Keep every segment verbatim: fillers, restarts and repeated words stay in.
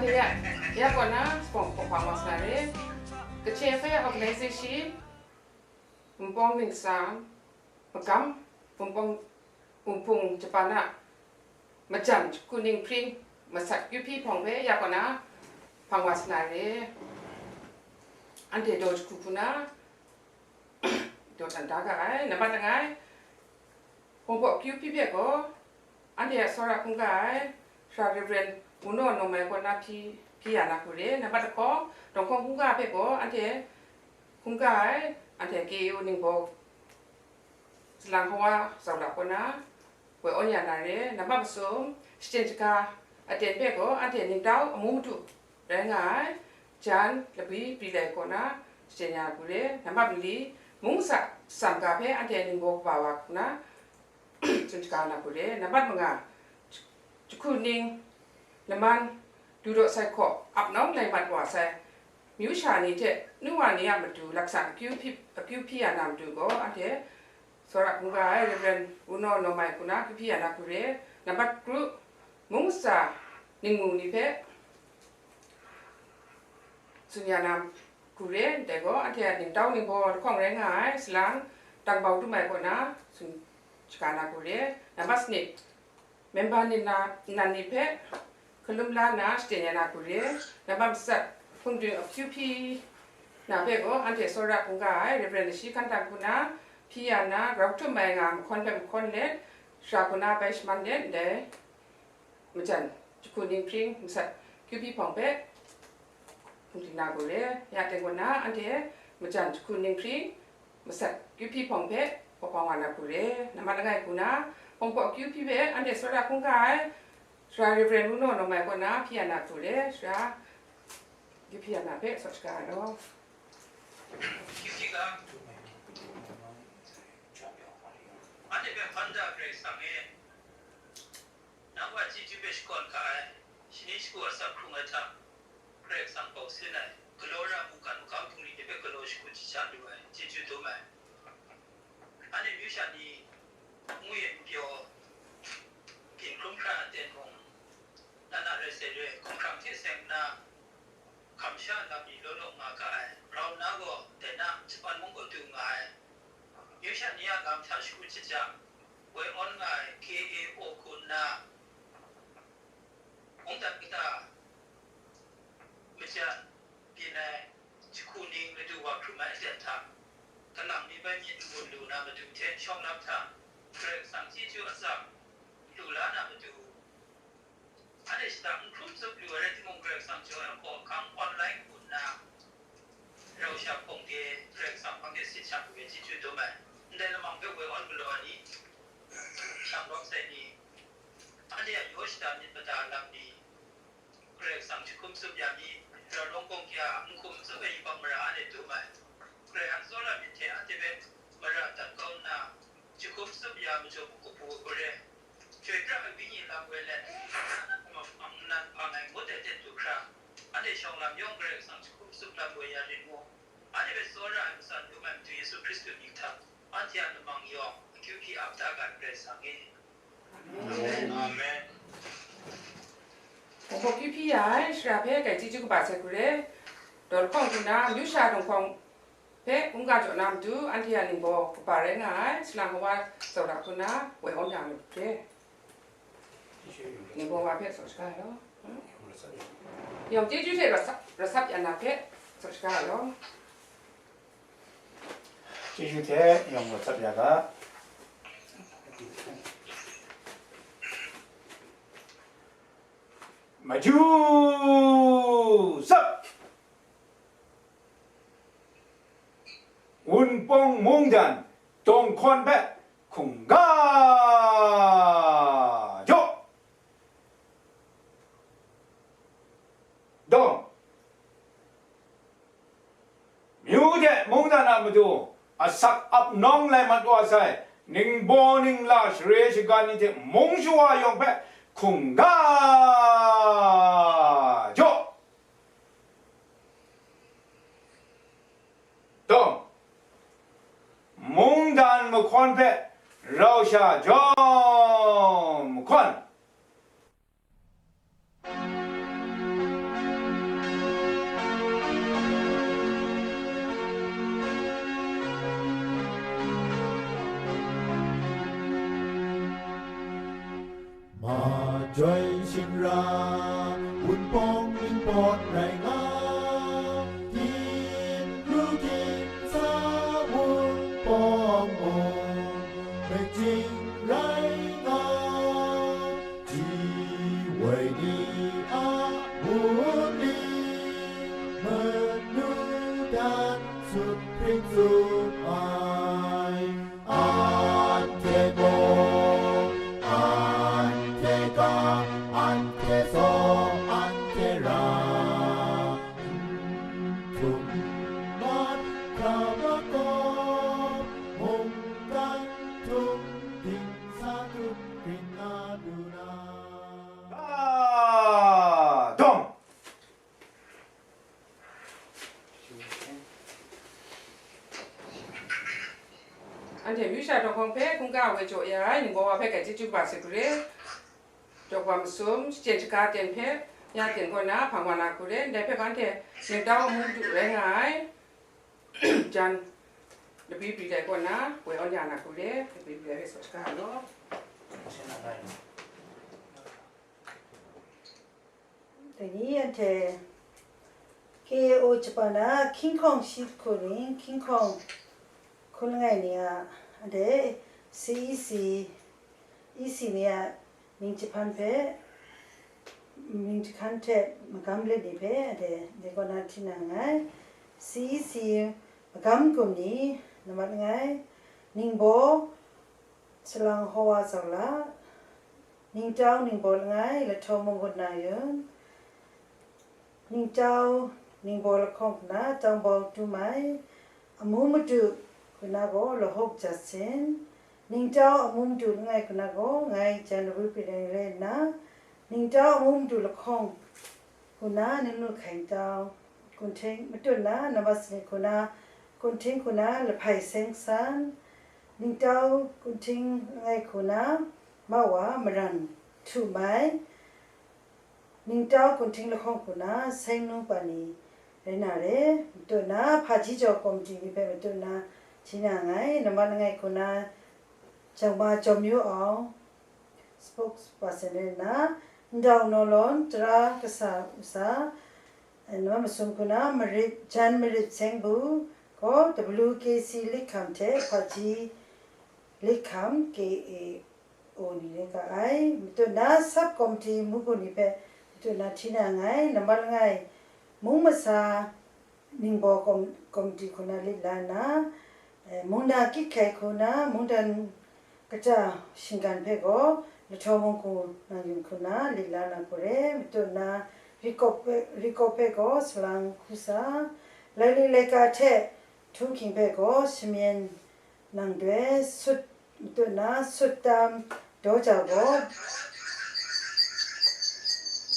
Ya, ya kaw na, spong pawng pawng wa sa na re. Kachin Fair Organization, Wunpawng Ningsang, Magam, Wunpawng, Wunpung Japan a, Majan Jahku Ninghpring, Masat Kyu Hpyi Hpawng hpe ya kaw na, hpang wa sa na re. Anhte daw jahku hku na, daw dan da ga ai. Nambat langai, Hpawng Hpaw Kyu Hpyi hpe gaw, anhte a tsawra hkungga ai, Sara Reverend Wu Naw Naw Mai kaw na hpyi, hpyi ya na hku re. Nambat lahkawng, Dawng Hkawng hkungga hpe gaw, anhte hkungga ai, anhte K A O Ningbaw Salang Hawa Zau Lap kaw na, woi awn ya na re. Nambat masum, shachyen shaga aten hpe gaw, anhte ningtau amu madu rai nga ai, Jan Labwi Pri Lai kaw na, shachyen ya na hku re. Nambat mali, mung sa, sam ga hpe anhte ningbaw kaba wa hku na, tsun shaga na hku re. Nambat manga, Jahku Ning, Laman, Dudaw Sai Hkaw, ap nawng lai mat wa sai, myu sha ni hte nu wa ni a matu laksan akyu hpyi, akyu hpyi ya na matu gaw, anhte tsawra hkungga ai Reverend Wu Naw Naw Mai hku na kyu hpyi ya na hku re. Nambat kru, mung sa ningmu ni hpe tsun ya na hku re, ndai gaw anhte a ningtau ningbaw lahkawng rai nga ai, salang, Tangbau Tum Ai kaw na tsun shaga na hku re. Nambat sanit, memba ni na, nan ni hpe hkalum la nna shachyen ya na hku re. Nambat matsat, hpungdun akyu hpyi na hpe gaw, anhte tsawra hkungga ai Reverend Lashi Hkan Tam hku na hpyi ya na, grau htum ai nga mahkawn hpe mahkawn let, sara hku na bai shaman let, ndai Majan Jahku Ninghpring, Masat Kyu Hpyi Hpawng hpe hpungdin na hku re. Ya teng kaw na, anhte Majan Jahku Ninghpring, Masat Kyu Hpyi Hpawng hpe hpawng hpawng wa na hku re. Nambat langai hku na, Hpawng Hpaw Kyu Hpyi hpe anhte tsawra hkungga ai, Sara Reverend Wu Naw Naw Mai kaw na hpyi ya na hku re. Sara Kyu Hpyi ya na hpe tsaw shaga ai law. Kyu Hpyi ga, anhte hpe hpan da Karai Kasang e. Nang wa chyeju hpe shakawn hka ai, shani shagu asak hkrung ai hta, Karai Kasang bau sin ai, galaw ra mungkan magam hpung ni ni hpe galaw shagu shaja lu ai, chyeju dum ai. Anhte myu sha ni, ngu yen pyaw, byin hkrum hkra aten mung, na na rai sai re, hkumhkrang hte seng nna, hkam sha lam ni law law nga ga ai, grau nna gaw, dai na, Japan mung gaw du nga ai. Myu sha ni a lam hta shagu shaja, woi awn nga ai K A O hku nna, mungdan kata, majan, byin ai, jahku ning ladu wa hkrum ai aten hta, kalang mi bai myit n-gun lu na matu hte shawng lam hta, Karai Kasang chyeju atsam lu la na matu, anhte shada n hkrum tsup lu ai rai timung, Karai Kasang jaw ai hkaw ahkang online hku nna, rau sha hpawng de Karai Kasang hpang de sit shang lu ai chyeju dum ai. Ndai lamang hpe woi awn galaw ai ni, shang rawng sai ni, anhte a yaw shada myit mada lam ni, Karai Kasang jahkum tsup ya mi, rau lawng gawng kya a n hkum tsup ai yubak mara anhte dum ai. Karai an tsawra myit hte anhte hpe mara dat kau nna, jahkum tsup ya majaw bu kabu ai hku re, chyoi pra ai wenyi lam woi let, nnan hpang ai ngut ai ten du hkra, anhte shawng lam yawng Karai Kasang jahkum tsup lam woi ya rit ngu. Anhte hpe tsawra ai matsan dum ai Madu Yesu Hkristu mying hta, anhte a lamang yawng akyu hpyi ap da ga ai Karai Kasang e. Amen. Amen. Hpawng Hpaw Kyu Hpyi ya ai, sara hpe grai chyeju kaba sai hku re. Daw lahkawng hku na, myu sha Dawng Hkawng hpe mungga jaw na matu, anhte a ningbaw kaba rai nga ai, Salang Hawa Zau Lap hku na, woi awn ya lu hte, ningbaw wa hpe tsaw shaga ai law. Yawng chyeju hte rawt sap, rawt sap ya na hpe tsaw shaga ai law. Chyeju hte yawng rawt sap ya ga. Maju sap! Wunpawng mungdan Dawng Hkawn hpe hkungga jaw. Dawng, myu de mungdan a matu asak ap nawng lai mat wa sai, ningbaw ningla share shagan ni hte mung shawa yawng hpe hkungga jaw. Dawng, mungdan mahkawn hpe rau sha jawm mahkawn. Joi shingra, wunpawng ningpawt rai nga, ginru ginsa wunpawng mung, mejing rai nga, ji woi ni a wunli, manu dan sut hpring tsup ai. Anhte gaw, anhte ga, anhte saw, anhte ra, n htum n mat hkra makawp, mungkan htum dingsa htum ring nga lu na. Ga dawng! Anhte amyu sha htawng hkawng hpe hkungga woi jaw ya ai ningbaw wa hpe hkai chyeju kaba sut hkrit. Daw kaba masum, shachyen shaga ten hpe ya ten kaw na hpang wa na hkrit. Ndai hpe anhte ningtau amu madu rai nga ai. Jan, labyi bri dai kaw na woi awn ya na hkrit. Labyi bri dai hpe saw shaga ai law. Dai ni anhte K A O Japan a hkying hkawng shi hku ning hkying hkawng hkun langai ni a, anhte C E C, E C ni a mying jahpan hpe, mying jahkan hte magam lit ni hpe anhte dai kaw na hti na nngai. C E C magam gum ni, nambat langai, ningbaw, Salang Hawa Zaula, ningtau ningbaw langai, Lahtaw Munggun Nang Yun, ningtau ningbaw lahkawng hku na Tangbau Tumai, amu madu hku na gaw Lahawk Jasin, ningtau amu madu langai hku na gaw ngai Jan Lawi Pireng rai nna, ningtau amu madu lahkawng hku na Ningnu Hkaing Tau, Kunhting matut na nambat sanit hku na Kunhting hku na Lahpai Seng San, ningtau Kunhting langai hku na Mawa Maran Htu Mai, ningtau Kunhting lahkawng hku na Seng Nu Pani rai na re, matut na Hpaji Jaw Komiti ni hpe matut na hti na nngai, nambat langai hku na Jangma Jawm Yu Aung, spokesperson rai nna, Ndau Naw Lawn, Tara Kasa Usa, nambat masum hku na Marit, Jan Marit Seng Bu gaw W K C Likham hte Hpaji Likham K A O ni rai ga ai. Matut na sub committee mugun ni hpe matut na hti na nngai, nambat langai, mung masa ningbaw kom-, komiti hku na lit la nna, eh, mungdan kyit hkai hku na, mungdan kaja shinggan hpe gaw Lahtaw Munggu Nang Yun hku na lit la na hku re, matut na Rikop hpe, Rikop hpe gaw Salang Hkusa, Laili Laika hte Htunghking hpe gaw Shamyen Nang Doi, Sut, matut na Suttam Dawja gaw,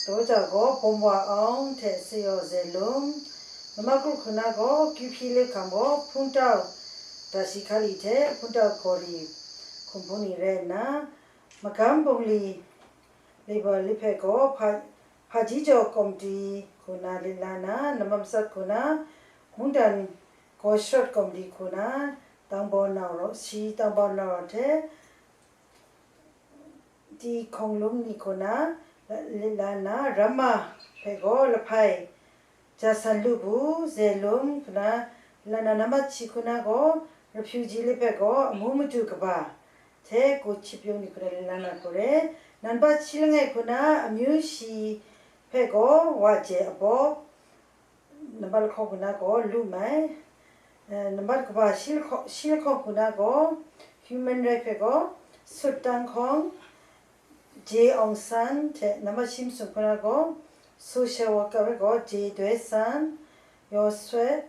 Dawja gaw Bawm Wa Aung hte Sayaw Zelum, nambat kru hku na gaw Kyuhpyi Likham gaw Hpungtau Dashi Hkali hte Hpungtau Gawri hkum hpung ni rai nna, magam bungli Labour li hpe gaw Hpa-, Hpaji Jaw Komiti hku na lit la nna, nambat matsat hku na mungdan Gaw Shawt Komiti hku na Tangbau Nau Raw, shi Tangbau Nau Raw hte Ti Hkawng Lum ni hku na la-, lit la nna, Ramma hpe gaw Lahpai Jasan Lu Bu, Zelum hku na lit la nna, nambat shi hku na gaw Refugee li hpe gaw amu madu kaba hte Ku Hkyi Pyung ni hku na lit la na hku re, nambat shi langai hku na amyu shi hpe gaw Wa Je Abawk, nambat lahkawng hku na gaw Lu Mai, eh, nambat kaba shi lahkawng, shi lahkawng hku na gaw Human Right hpe gaw Sut Tang Hkawng, Je Aung San hte nambat shi masum hku na gaw Social Worker hpe gaw Je Doi San, Yaw Swet,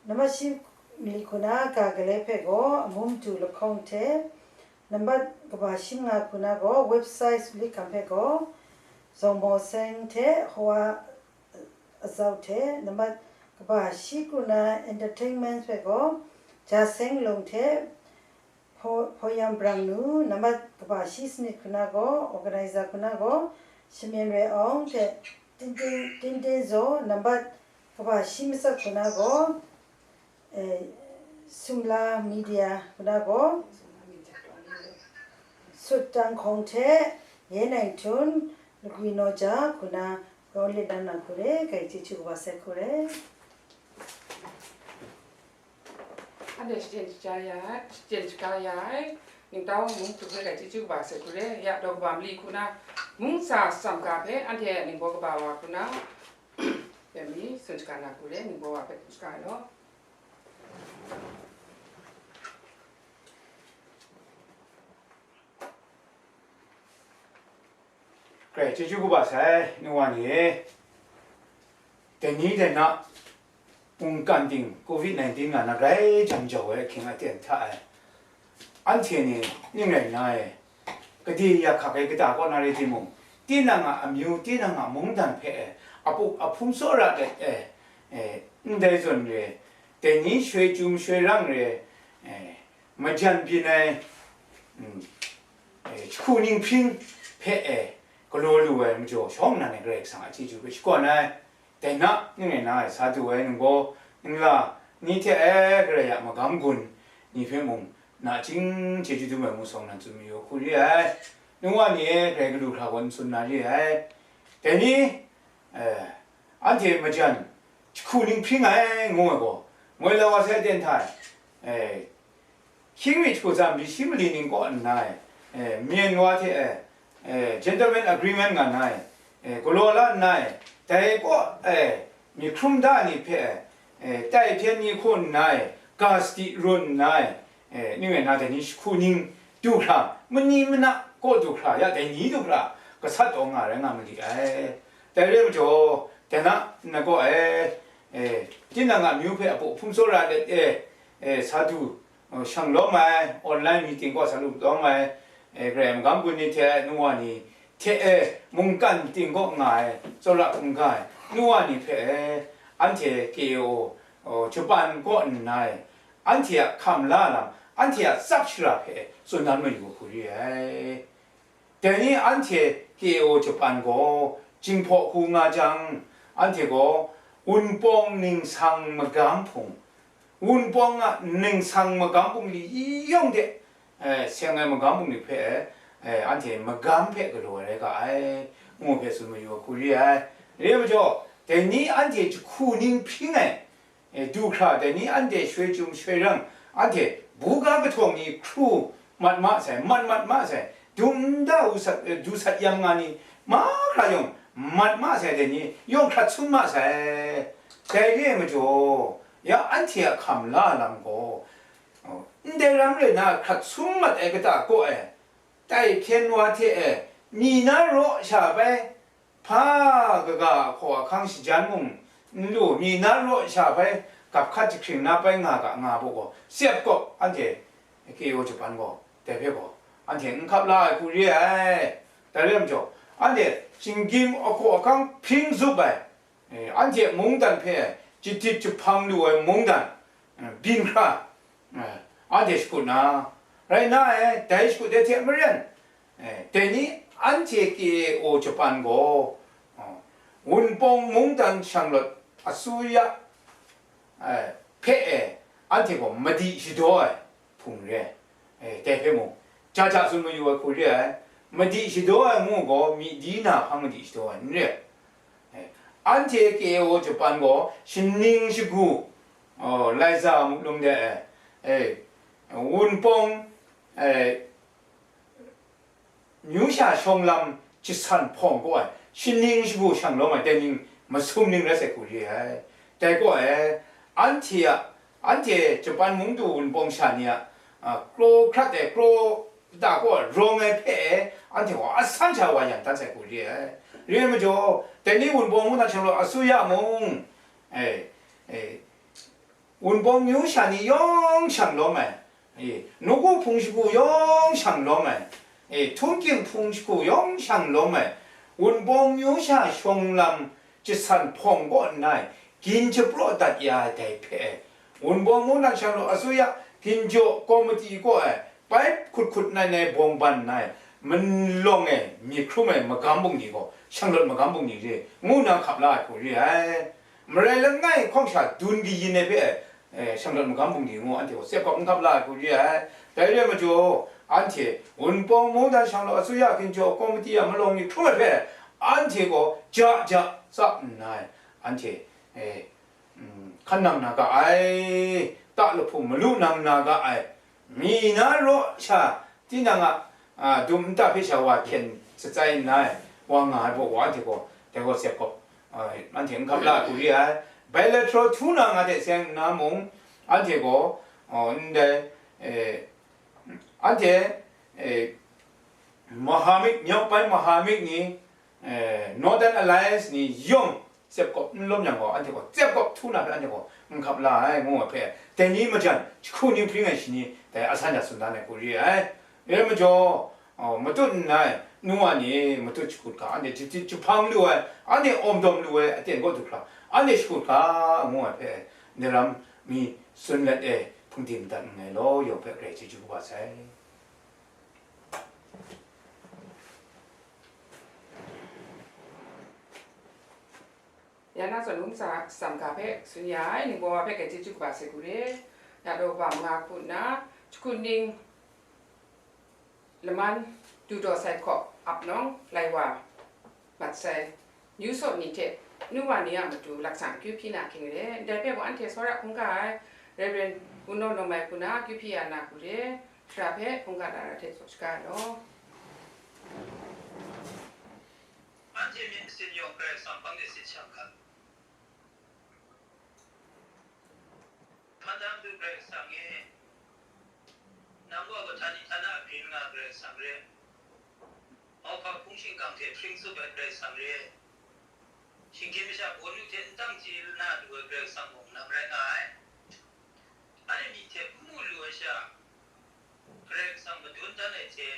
nambat shi mali hku na Ga Gale hpe gaw amu madu lahkawng hte, nambat kaba shi manga hku na gaw Website Likham hpe gaw Zawng Maw Seng hte Hawa Azau hte, nambat kaba shi hku na Entertainment hpe gaw Ja Seng Lung hte Hpaw-, Hpaw Yam Brang Nu, nambat kaba shi sanit hku na gaw Organizer hku na gaw Shamyen Roi Aung hte Tintin, Tintin Zaw, nambat kaba shi matsat hku na gaw, eh, Sumla Media hku na gaw, Sut Tang Hkawng hte Ye Neng Htun, Lagwi naw ja hku na, Rawlit nan nan hku re, grai chyeju kaba sai hku re. Anhte shachyen shaja ya ai, shachyen shaga ya ai, Ningtau mung hte hpe grai chyeju kaba sai hku re, ya daw kaba mali hku na, mung sa tsam ga hpe anhte ningbaw kaba wa hku na, pyi mi tsun shaga na hku re, ningbaw wa hpe tsun shaga ai law. Grai chyeju kaba sai, nu wa ni e, dai ni dai na mungkan ting covid nineteen nga na grai jang jau ai ahkying aten hta e, anhte ni ning rai nna e, gade ya hkak ai kata kaw na rai timung, tinang a amyu, tinang a mungdan hpe e, apup ahpung tsawra let e, e, ndai zawn re, dai ni shoi chyum shoi rang re, e, majan byin ai, mm, e, jahku ninghpring hpe e, galaw lu ai majaw shawng nnan e Karai Kasang a chyeju hpe shakawn ai. Dai na, ning rai na ai sa du ai ningbaw, ningla ni hte e Karai a magam gun ni hpe mung, nachying chyeju dum ai ngu shawng nnan tsun mayu hku re ai. Nu wa ni e Karai galu hkra gaw n tsun na re ai. Dai ni, e, anhte majan jahku ninghpring ai ngu ai gaw, moi la wa sai aten hta e, e, hkying mi jahku tsam byi shi mali ning kaw nna e, e, myen wa hte e, e, gentleman agreement nga nna e, e, galaw la nna e, dai kaw e, myit hkrum da ni hpe e, e, tai hpyen ni hku nna e, ga sadi run nna e, e, ning rai na dai ni jahku ning du hkra, mani mana kaw du hkra, ya dai ni du hkra, gasat taw nga rai nga mali ai. Dai re ai majaw, dai na, nna kaw e, e, tinang a amyu hpe apup ahpung tsawra let e, e, sa du, e, shang lawm ai, online meeting kaw sa lu lawm ai, e, Karai magam gun ni hte nu wa ni hte e, mungkan ting kaw nga ai, tsawra hkungga ai, nu wa ni hpe e, anhte K A O, o, Japan kaw nna e, anhte a hkam la lam, anhte a tsap shara hpe e, tsun dan mayu hku re ai. Dai ni anhte K A O Japan gaw Jinghpaw hku nga jang, anhte gaw Wunpawng ningsang magam hpung, Wunpawng a ningsang magam bungli yawng de, e, seng ai magam bungli hpe, e, anhte magam hpe galaw ai rai ga ai, ngu hpe tsun mayu ai hku re ai. Re ai majaw, dai ni anhte jahku ning hpring ai, e, du hkra, dai ni anhte shoi chyum shoi rang, anhte buga kahtawng ni hkru mat ma sai, mat mat ma sai, dum nda u sat, e, du sat yang nga ni mahkra yawng mat ma sai, dai ni yawng hkrat sum ma sai. Dai re ai majaw, ya anhte a hkam la lam gaw, ndai ram rai na hkrat sum mat ai kata kaw e, tai hpyen wa hte e, myi na raw sha bai, hpa kaga a hkaw ahkang shajan mung n lu, myi na raw sha bai gap hkat jahkring na bai nga ga nga bu gaw, sep gaw anhte K A O Japan gaw, dai hpe gaw, anhte n hkap la ai hku re ai. Dai re ai majaw, anhte shinggyim ahkaw ahkang hpring zup ai, e, anhte mungdan hpe jadit jahpang lu ai mungdan, e, byin hkra, e, anhte shakut na, rai na e, dai shakut ai hte maren, e, dai ni anhte K A O Japan gaw, o, Wunpawng mungdan shanglawt asuya, e, hpe e, anhte gaw madi shadaw ai hpung re, e, dai hpe mung, ja ja tsun mayu ai hku re ai. Madi shadaw ai ngu gaw, myi di na hpang madi shadaw ai n re. E, anhte K A O Japan gaw shaning shagu, o, Laiza mulung de ai, e, Wunpawng, e, myu sha shawng lam jahsan hpawng kaw ai, shaning shagu shang lawm ai, dai ning masum ning rai sai hku re ai. Dai kaw e, anhte a, anhte Japan mung du Wunpawng sha ni a, a, kraw hkrat ai, kraw da kaw ai rawng ai hpe e, anhte gaw asan sha wa yan dan sai hku re ai. Re ai majaw, dai ni Wunpawng mungdan shanglawt asuya mung, e, e, Wunpawng myu sha ni yawng shang lawm ai, e, nawku hpung shagu yawng shang lawm ai, e, htunkying hpung shagu yawng shang lawm ai, Wunpawng myu sha shawng lam jahsan hpawng kaw nna, gin shapraw dat ya ai dai hpe, Wunpawng mungdan shanglawt asuya ginjaw komiti kaw ai, bai hkut hkut nai nai bawng ban nna, malawng e myit hkrum ai magam bungli gaw, shanglawt magam bungli re, ngu nna hkap la ai hku re ai. Marai langai hkawng sha dun kayin ai hpe, e, shanglawt magam bungli ngu anhte gaw tsep hkap n hkap la ai hku re ai. Dai re ai majaw, anhte Wunpawng mungdan shanglawt asuya ginjaw komiti a malawng myit hkrum ai hpe, Anhte gaw ja ja tsap nna, anhte, e, mm, hkan nang na ga ai, ta lahpung malu nang na ga ai, mi na raw sha, tinang a, a, dum nta hpe sha wa hkyen shatsai nna, wa nga ai baw wa anhte gaw, dai gaw sep gaw, a, anhte n hkap la ai hku re ai. Bilateral htu na nga de seng nna mung, anhte gaw, a, ndai, e, anhte, e, Mahamik, မြောက်ပိုင်း Mahamik ni, e, Northern Alliance ni yawng tsep kawp n lawm yang gaw, anhte gaw tsep kawp htu na hpe anhte gaw n hkap la ai, ngu ai hpe, dai ni majan jahku ning hpring ai shani dai asan ja tsun dan ai hku re ai. Dai majaw, a, matut nngai, nu wa ni matut shakut hkra, anhte jahtit jahpang lu ai, anhte awm dawm lu ai aten kaw du hkra, anhte shakut hkra, ngu ai hpe, Naram mi tsun let e, hpungdim dat nngai law, yawng hpe grai chyeju kaba sai. Ya na zawn, num sa sam ga hpe tsun ya ai, ningbaw wa hpe grai chyeju kaba sai hku re. Ya daw bam nga hku nna, jahku ning laman du daw sai hkaw ap nawng lai wa mat sai, New Salt ni hte nu wa ni a matu laksan akyu hpyi na hkying re. Ndai hpe mung anhte tsawra hkungga ai Rev. Uno Nomai hku na akyu hpyi ya na hku re. Shara hpe hkungga lara hte tsaw shaga ai law. Anhte myit masin yawng Karai Kasang hpang de sit shang ga. Hpan da Madu Karai Kasang e, nang gaw hpahtani htana a byin nga Karai Kasang re, mauhpa hpung shingkang hte hpring tsup ai Karai Kasang re, shinggyim masha bawnu hte n dang chye na lu ai Karai Kasang mung nang rai nga ai. Anhte myi hte n mu lu ai sha, Karai Kasang madun dan ai hte,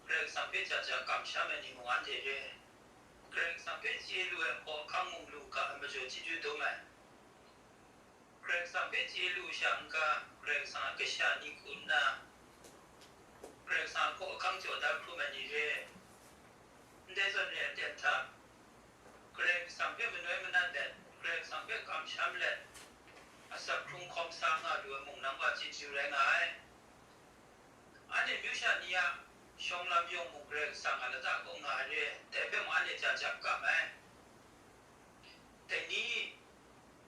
Karai Kasang hpe ja ja kamsham ai ni mung anhte re. Karai Kasang hpe chye lu ai hkaw ahkang mung lu ga ai majaw chyeju dum ai. Karai Kasang hpe chye lu sha n-ga, Karai Kasang a kasha ni hku nna, Karai Kasang a hkaw ahkang jaw da hkrum ai ni re. Ndai zawn re ai aten hta, Karai Kasang hpe manoi manat let, Karai Kasang hpe kamsham let, asak hkrung hkawm sa nga lu ai mung nang gaw chyeju rai nga ai. Anhte myu sha ni a shawng lam yawng mung Karai Kasang a lata kaw nga ai re, dai hpe mung anhte ja ja kam ai. Dai ni,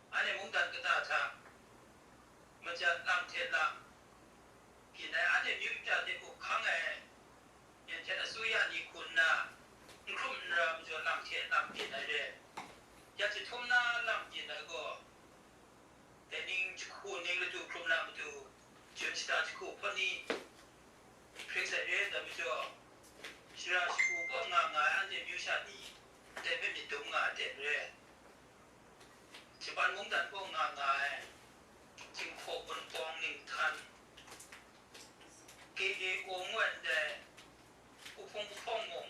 anhte mungdan kata hta, majat lam hte lam, byin ai anhte myu sha hte up hkang ai, myen hten asuya ni hku nna, n hkrum n ra majaw lam hte lam byin ai re. Ya jahtum na lam byin ai gaw, dai ning jahku ning latu hkrum na matu, jun shata jahku hpawt ni hpring sai re ai majaw, shara shagu kaw nga nga ai anhte myu sha ni, dai hpe myit dum nga ai ten re. Japan mungdan kaw nga nga ai, Jinghpaw Wunpawng Ninghtan, K A O ngu ai ndai, Uhpung Uhpawng mung,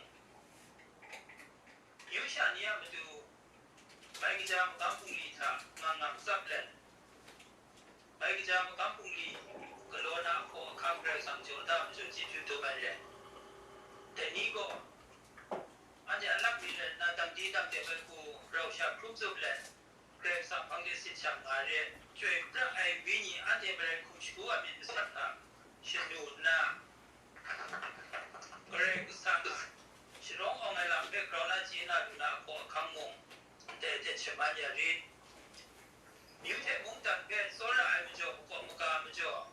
myu sha ni a matu, bai kaja magam bungli hta ngang ngang tsap let, bai kaja magam bungli galaw na ahkaw ahkang Karai Kasang jaw da majaw chyeju dum ai re. Dai ni gaw, anhte a lap mi rai nna, dangdi dangde bai hku rau sha hkrum tsup let, Karai Kasang hpang de sit shang nga re. Chyoi pra ai Wenyi anhte marai hkum shagu a myit masat hta shanu nna, Karai Kasang sharawng awng ai lam hpe grau na chye na lu na ahkaw ahkang mung, ndai aten shaman ya rit. Myu hte mungdan hpe tsawra ai majaw, makawp maga majaw,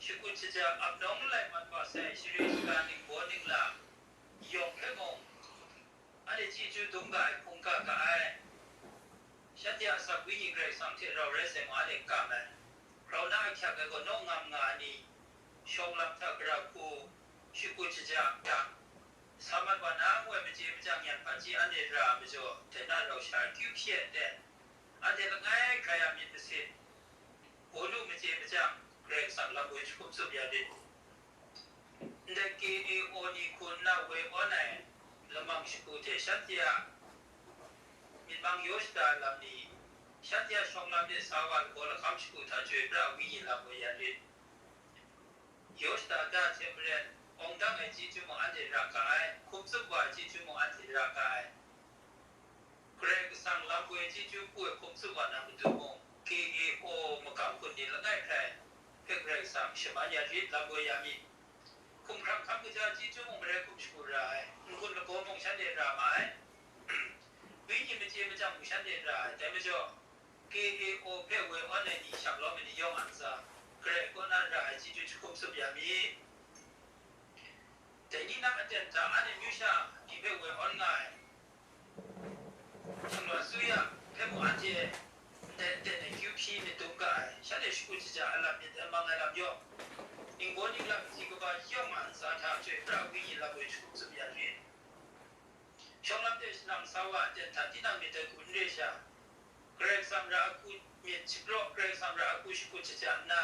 shakut shaja ap nawng lai mat wa sai share shaga ningbaw ningla yawng hpe mung, anhte chyeju dum ga ai, hkungga ga ai. Shanhte a asak Wenyi Karai Kasang hte rau rai sai mung, anhte kam ai. Grau na ahkyak ai gaw naw ngam nga ai ni, shawng lam hta gara hku, shakut shaja hta, sa mat wa na ngu ai machye machyang yan hpaji anhte ra ai majaw, dai na rau sha akyu hpyi ai ten, anhte langai hkrai a myit masin, Bawnu machye machyang, Karai Kasang lam woi jahkum tsup ya rit. Ndai K A O ni hku nna woi awn ai lamang shagu hte shanhte a myit mang yaw shada ai lam ni, shanhte a shawng lam de sa wa lagaw lahkam shagu hta chyoi pra ai wenyi lam woi ya rit. Yaw shada da hte maren, awng dang ai chyeju mung anhte ra ga ai, hkum tsup wa ai chyeju mung anhte ra ga ai. Karai Kasang lam woi chyeju hku ai hkum tsup wa na matu mung, K A O makam hkun ni langai hkrai hpe Karai Kasang shaman ya rit, lam woi ya mi. Hkumhkrang hkam kaja chyeju mung marai hkum shagu ra ai, n-gun lagaw mung shanhte ra ma ai. Jang mung shanhte ra ai, dai majaw, K A O hpe woi awn ai ni shanglawm ai ni yawng a ntsa, Karai kaw na ra ai chyeju jahkum tsup ya mi. Dai ni nang aten hta anhte amyu sha ni hpe woi awn nga ai, Shanglawt asuya hpe mung anhte ndai aten ai kyu hpyi myit dum ga ai, shanhte shakut shaja a lam myit ai mang ai lam yawng, ningbaw ningla kaji kaba yawng a ntsa hta Chyoi pra ai Wenyi lam woi jahkum tsup ya rit. Shawng lam de shanang sa wa a ten hta tinang myit dai hku n re sha, Karai Kasang ra ai hku myit shapraw, Karai Kasang ra ai hku shakut shaja nna,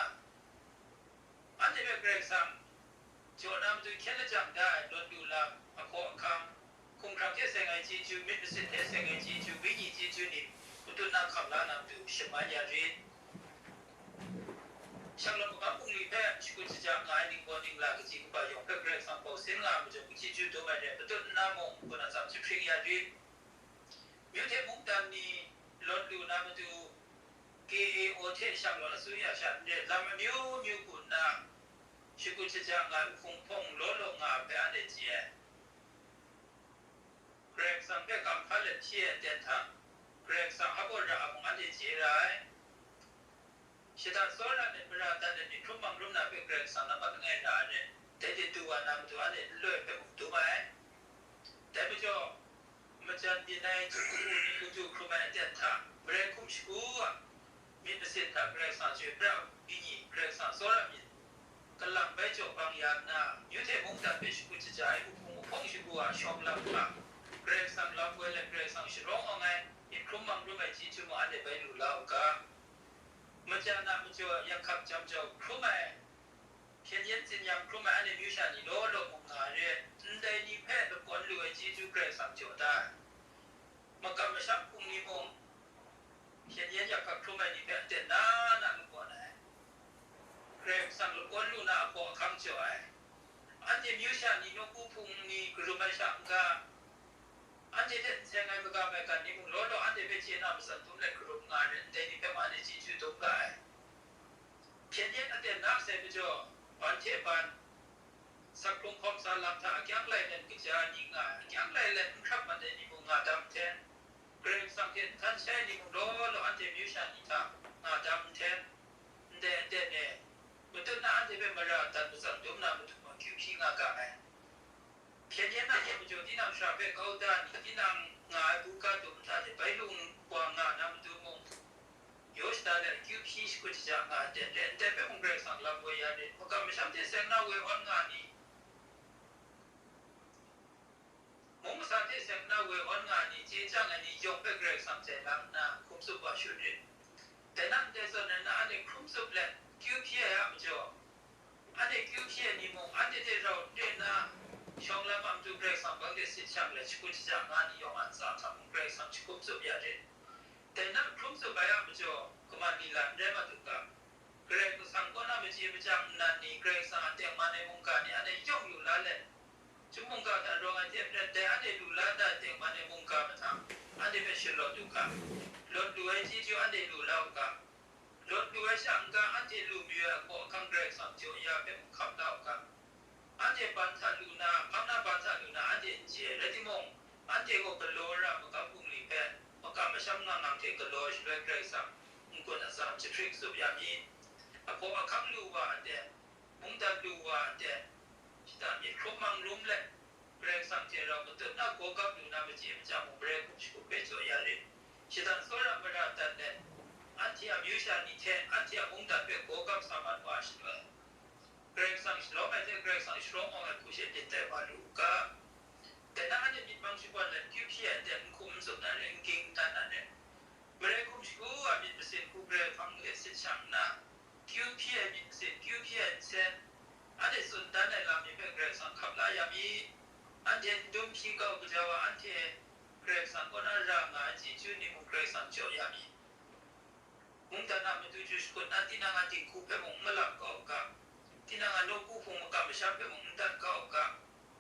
anhte hpe Karai Kasang jaw na matu hkyen lajang da ai lawt lu lam, ahkaw ahkang, hkumhkrang hte seng ai chyeju, myit masin hte seng ai chyeju, wenyi chyeju ni matut na hkam la na matu shaman ya rit. Shanglawt magam bungli hpe shakut shaja nga ai ningbaw ningla kaji kaba yawng hpe Karai Kasang bau sin nga ai majaw, chyeju dum ai hte matut nna mung, n-gun atsam jahpring ya rit. Myu hte mungdan ni lawt lu na matu, K A O hte shanglawt asuya sha n re, lam amyu myu hku nna, shakut shaja nga ai hpung hpawng law law nga ai hpe anhte chye ai. Karai Kasang hpe kam hpa let hpyi ai aten hta, Karai Kasang a baw ra ai mung anhte chye ra ai. Shada tsawra let, mara dat let, myit hkrum mang rum na hpe Karai Kasang nambat langai ra ai re, dai hte du wa na matu anhte nloi hpe mung dum ai. Dai majaw, majan byin ai hku ni latu hkrum ai aten hta, mare hkum shagu a, myit masin hta Karai Kasang chyoi pra ai wenyi, Karai Kasang tsawra myit, kalang bai jaw bang ya nna, myu hte mungdan hpe shakut shaja ai, uhpung uhpawng shagu a shawng lam hta, Karai Kasang lam woi let Karai Kasang sharawng awng ai, myit hkrum mang rum ai chyeju mung anhte bai lu la u ga. Majan a majaw yakhap jam jau hkrum ai, hpyen yen tsin yang hkrum ai anhte myu sha ni law law mung nga re, ndai ni hpe lakawn lu ai chyeju Karai Kasang jaw da ai. Makam masham hpung ni mung, hpyen yen yakhap hkrum ai ni hpe aten na na lakawn ai. Karai Kasang lakawn lu na ahkaw ahkang jaw ai. Anhte myu sha ni nawku hpung ni karum ai sha n-ga, anhte hte n seng ai magam ai gan ni mung law law anhte hpe chye na matsan dum let karum nga ai re, ndai ni hpe ma ni chyeju dum ga ai. Hpyen yen aten na sai majaw, ban hte ban, sak hkrung hkawm sa lam hta akyang lai let kaja ni nga ai, akyang lai let n hkrap mat ai ni mung nga dam nhten, Karai Kasang hte nhtan shai ni mung law law anhte myu sha ni hta nga dam nhten, ndai aten e, matut na anhte hpe mara dat matsam dum na matu mung kyu hpyi nga ga ai. Hpyen yen na hte majaw tinang shara hpe kau da ni, tinang nga ai buga dum nta hte bai lung wa nga na matu mung, yaw shada let akyu hpyi shakut shaja nga ai ten re, ndai hpe mung Karai Kasang lam woi ya rit, makam masham hte seng na woi awn nga ni, mung masa hte seng na woi awn nga ni, chye chyang ai ni yawng hpe Karai Kasang jai lang nna, hkum tsup wa shut rit. Dai na ndai zawn rai nna, anhte hkrum tsup let, kyu hpyi ai a majaw, anhte kyu hpyi ai ni mung, anhte hte rau n re nna, shawng lam a matu Karai Kasang hpang de sit shang let, shakut shaja nga ni yawng a ntsa hta mung, Karai Kasang jahkum tsup ya rit. Dai na hkrum tsup ai a majaw, kaman ni la n rai mat u ga, Karai Kasang kaw na machye machyang nnan ni, Karai Kasang a tengman ai mungga ni, anhte yawng lu la let, Chyum mungga hta rawng ai hte maren, dai anhte lu la da ai tengman ai mungga mahtang, anhte hpe shalawt u ga, lawt lu ai chyeju anhte lu la u ga, lawt lu ai sha n-ga anhte lu mayu ai ahkaw ahkang Karai Kasang jaw ya hpe mung hkap la u ga, anhte ban hta lu na, hpang na ban hta lu na anhte n chye ai, rai timung, anhte gaw galaw ra ai magam bungli hpe makam masham ngang ngang hte galaw ai shaloi Karai Kasang n-gun atsam jahpring tsup ya mi, ahkaw ahkang lu wa ai hte, mungdan lu wa ai hte, shada myit hkrum mang rum let, Karai Kasang hte rau matut na gawgap lu na machye machyang mung, mare hkum shagu hpe jaw ya rit. Shada tsawra mara dat let, anhte a myu sha ni hte anhte a mungdan hpe gawgap sa mat wa ai shaloi, Karai Kasang shalawm ai hte Karai Kasang sharawng awng ai hku she byin tai wa lu u ga. Dai na anhte myit mang shakawn let, kyu hpyi ai aten n hkum n tsun na re, n ging n dan na re, mare hkum shagu a myit masin hku Karai hpang de sit shang nna, kyu hpyi ai myit masin, kyu hpyi ai nsen, anhte tsun dan ai lam ni hpe Karai Kasang hkap la ya mi. Anhte n dum hpyi kau kaja wa, anhte Karai Kasang kaw na ra nga ai chyeju ni mung Karai Kasang jaw ya mi. Mungdan a matu chyu shakut na tinang a dinghku hpe mung n malap kau u ga, tinang a nawku hpung makam masham hpe mung n dat kau u ga,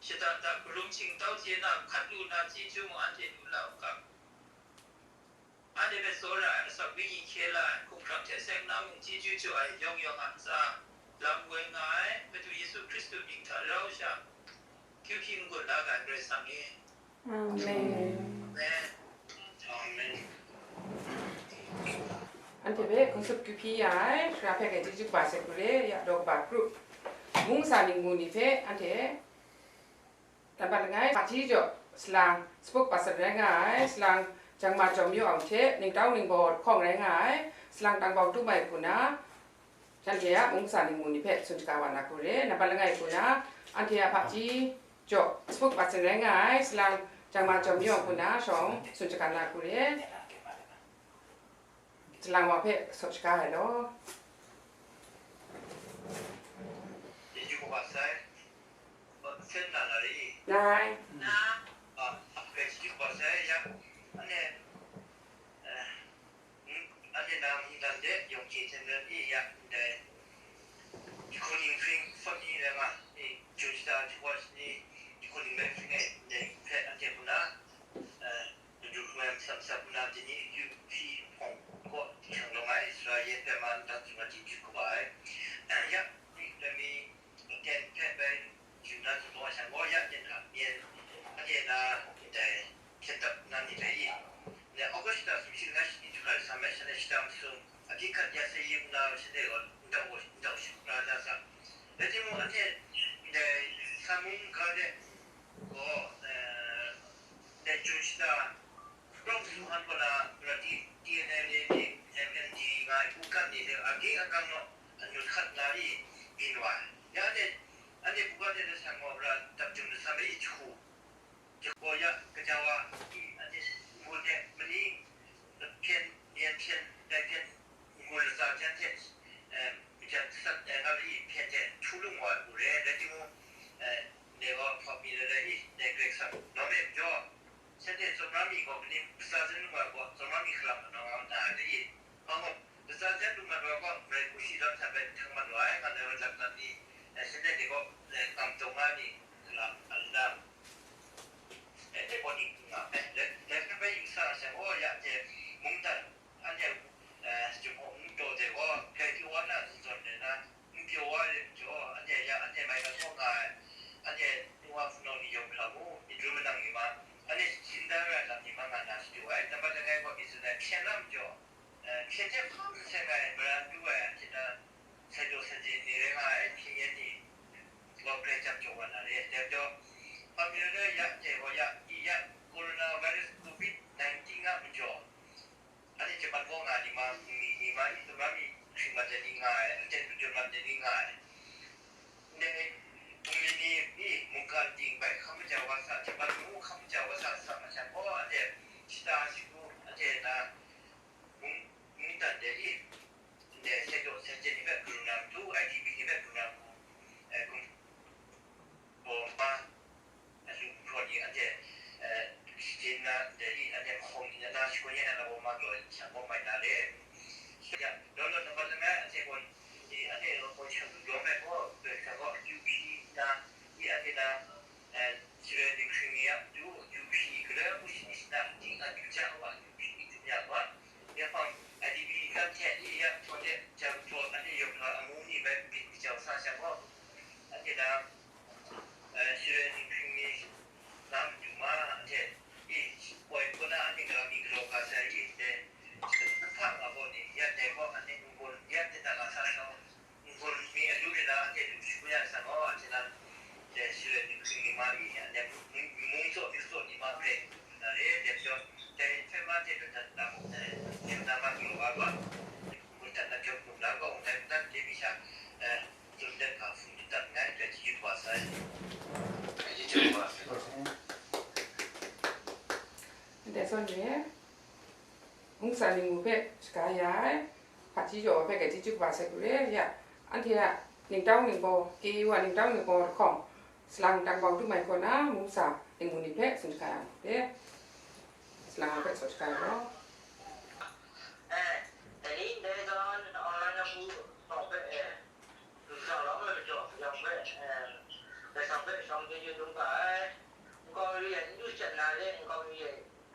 shada nta karum shingtau chye na hkat lu na chyeju mung anhte lu la u ga, anhte hpe tsawra ai asak wenyi hkye la ai, hkumhkrang hte seng na mung chyeju jaw ai yawng yawng a ntsa, lam woi nga ai Madu Yesu Hkristu mying hta rau sha, kyu hpyi n-gun la ga ai Karai Kasang e. Amen. Amen. Amen. Anhte hpe hkun tsup kyu hpyi ya ai, shara hpe grai chyeju kaba sai hku re, ya daw kaba group, mung kasa ningmu ni hpe anhte nambat langai hpaji jaw salang spokesperson rai nga ai, salang Jangma Jawm Yaw Ang hte ningtau ningbaw lahkawng rai nga ai, salang Tangbau Tu Mai hku na, shanhte a mung kasa ningmu ni hpe tsun shaga wa na hku re, nambat langai hku na, anhte a hpaji jaw spokesperson rai nga ai, salang Jangma Jawm Yaw Ang hku na shawng tsun shaga na hku re. Salang wa hpe saw shaga ai law. Chyeju kaba sai. Sen na na ri? Nai. Na. Ah, ah, chyeju kaba sai ya. Ane, eh, mm, ane na mungdan de yawng chye hten ran i ya, ndai. Jahku ning hpring hpawt ni rai nga, i, Jun shata jahku shani, jahku ning rai hpring e, ndai hpe anhte hku na, eh, Madu hkrum ai masha masha hku na, dai ni akyu hpyi hpawng kaw hkyang lawng ai sara yen hpe ma nta tsun ai chyeju kaba ai. Ya, ni hkra mi, ten hpe bai, yu na tsun ai sha gaw, ya yen hta myen, anhte na, ndai hpyen dap na ni rai i? Ne, August shata sumshi langai shani jahkra sam ai, shanhte shata masum, ahpyi hkat ya sai yu na, shanhte gaw ndau gaw, ndau shapra na sa. Rai timung, anhte ndai Sanmung ga de gaw, eh, ndai Jun shata, Rong Suhan kaw na, Marathi T N L A ni, M N D nga ai, u kan ni hte, agyi agam naw, anu hkat na i, byin wa ai. Ya anhte, anhte buga de na sha gaw, ra dap jum na sa mai i jahku. Jahku ya, kaja wa, i, anhte, ngu de, mani, hpyen, myen hpyen, dai hpyen, ngu latsa jan hte, eh, majan sat ai nga ai hpyen hte htu lung wa ai hku re, rai timung, eh, ndai gaw hpawp mi rai rai i, ndai Karai Kasang lawm e majaw, shanhte tsawmra mi gaw kaning latsa jan lung wa ai gaw, tsawmra mi hkalam anawng nga na ai dai i? Hpa gaw, latsa jan lung mat wa gaw, Karai Kasang shi lam hta bai htang mat wa ai, nga na lam lam ni, eh, shanhte gaw, eh, kam taw nga ni, hkalam a n dang? Eh, dai gaw ning n nga ai. Dai, dai hpe bai yu sa ai sha gaw, ya hte mungdan, anhte, eh, Jinghpaw mung daw de gaw, grai pyaw wa na zawn zawn rai na, n pyaw wa ai majaw, anhte ya, anhte mai na kaw nga ai, anhte nu wa hpunau ni yawng hkra mu, myit ru manang ni ma, anhte shingda ra ai lam ni ma nga na shadu ai, nambat langai gaw myit tsun ai, hpyen na majaw, eh, hpyen hte hpa n seng ai, mara n du ai, anhte na, sai daw sai je ni rai nga ai, hpyen yen ni, gaw grai jang jaw wa na re, dai majaw, hpa mi rai rai, ya, anhte gaw ya, i ya, coronavirus covid nineteen a majaw, anhte Japan kaw nga ni ma, ni, ni ma, i, tsawmra mi hkring mat ai ni nga ai, anhte lu jaw mat ai ni nga ai. Ndai bungli ni, i, mungkan ting bai hkam maja wa sa, Japan mung hkam maja wa sa, sa ma sha gaw, anhte shata shagu, anhte na, mung, mungdan de i, ndai sai daw sai je ni hpe karu na matu, I D P ni hpe karu na matu, eh, kum, gaw ma, alu hpraw ni anhte, eh, shajin na, ndai ni anhte mahkawng ni na, na shakawn ya na, na gaw ma gaw, sha gaw mai na re. Ya, law law na mat langai, anhte gaw, ni anhte gaw gaw shang lu yawm ai gaw, Karai Kasang gaw akyu hpyi na, ni anhte na, eh, Siroi dinghpring ni a matu akyu hpyi, galoi a mung shani shana, ting a kyu ja wa, akyu hpyi, akyu hpyi ya wa. Ya hpang, I D P kam hte ni ya hpang de, jang jaw, anhte yawng hkra amu ni bai byin kajau sa sha gaw, anhte na, eh, Siroi dinghpring ni na matu ma, anhte, i, woi hpun na anhte gara mi galaw ga sai i, ndai, hpa nga gaw ni, ya dai gaw anhte n-gun, ya hte na ga sa sa, n-gun mi alu ni na anhte lu shagu ya sa gaw, anhte na, dai Siroi dinghpring ni ma i, anhte mung, mung tsaw, myu tsaw ni ma hpe, na re, dai majaw, dai hpe ma hte lu dat na mung, dai, yu na ma galaw ga gaw, n-gun dat na jawm lu na gaw, dai madan de mi sha, eh, tsun dat ga hpung shingkang nngai, rai chyeju kaba sai. Chyeju kaba sai. Ndai zawn re, mung kasa ningmu hpe shaga ya ai, hpaji jaw hpe grai chyeju kaba sai hku re, ya, anhte a ningtau ningbaw, K U a ningtau ningbaw lahkawng, salang Tangbau Tu Mai kaw na, mung kasa ningmu ni hpe tsun shaga ya ai hte, salang hpe tsun shaga ya law. Eh, dai ni ndai zawn online na hku tawng hpe, eh, Lu shang lawm ai majaw, yawng hpe, eh, dai shang hpe shawng chyeju dum ga ai. Nkau mi e n du shat na le, nkau mi e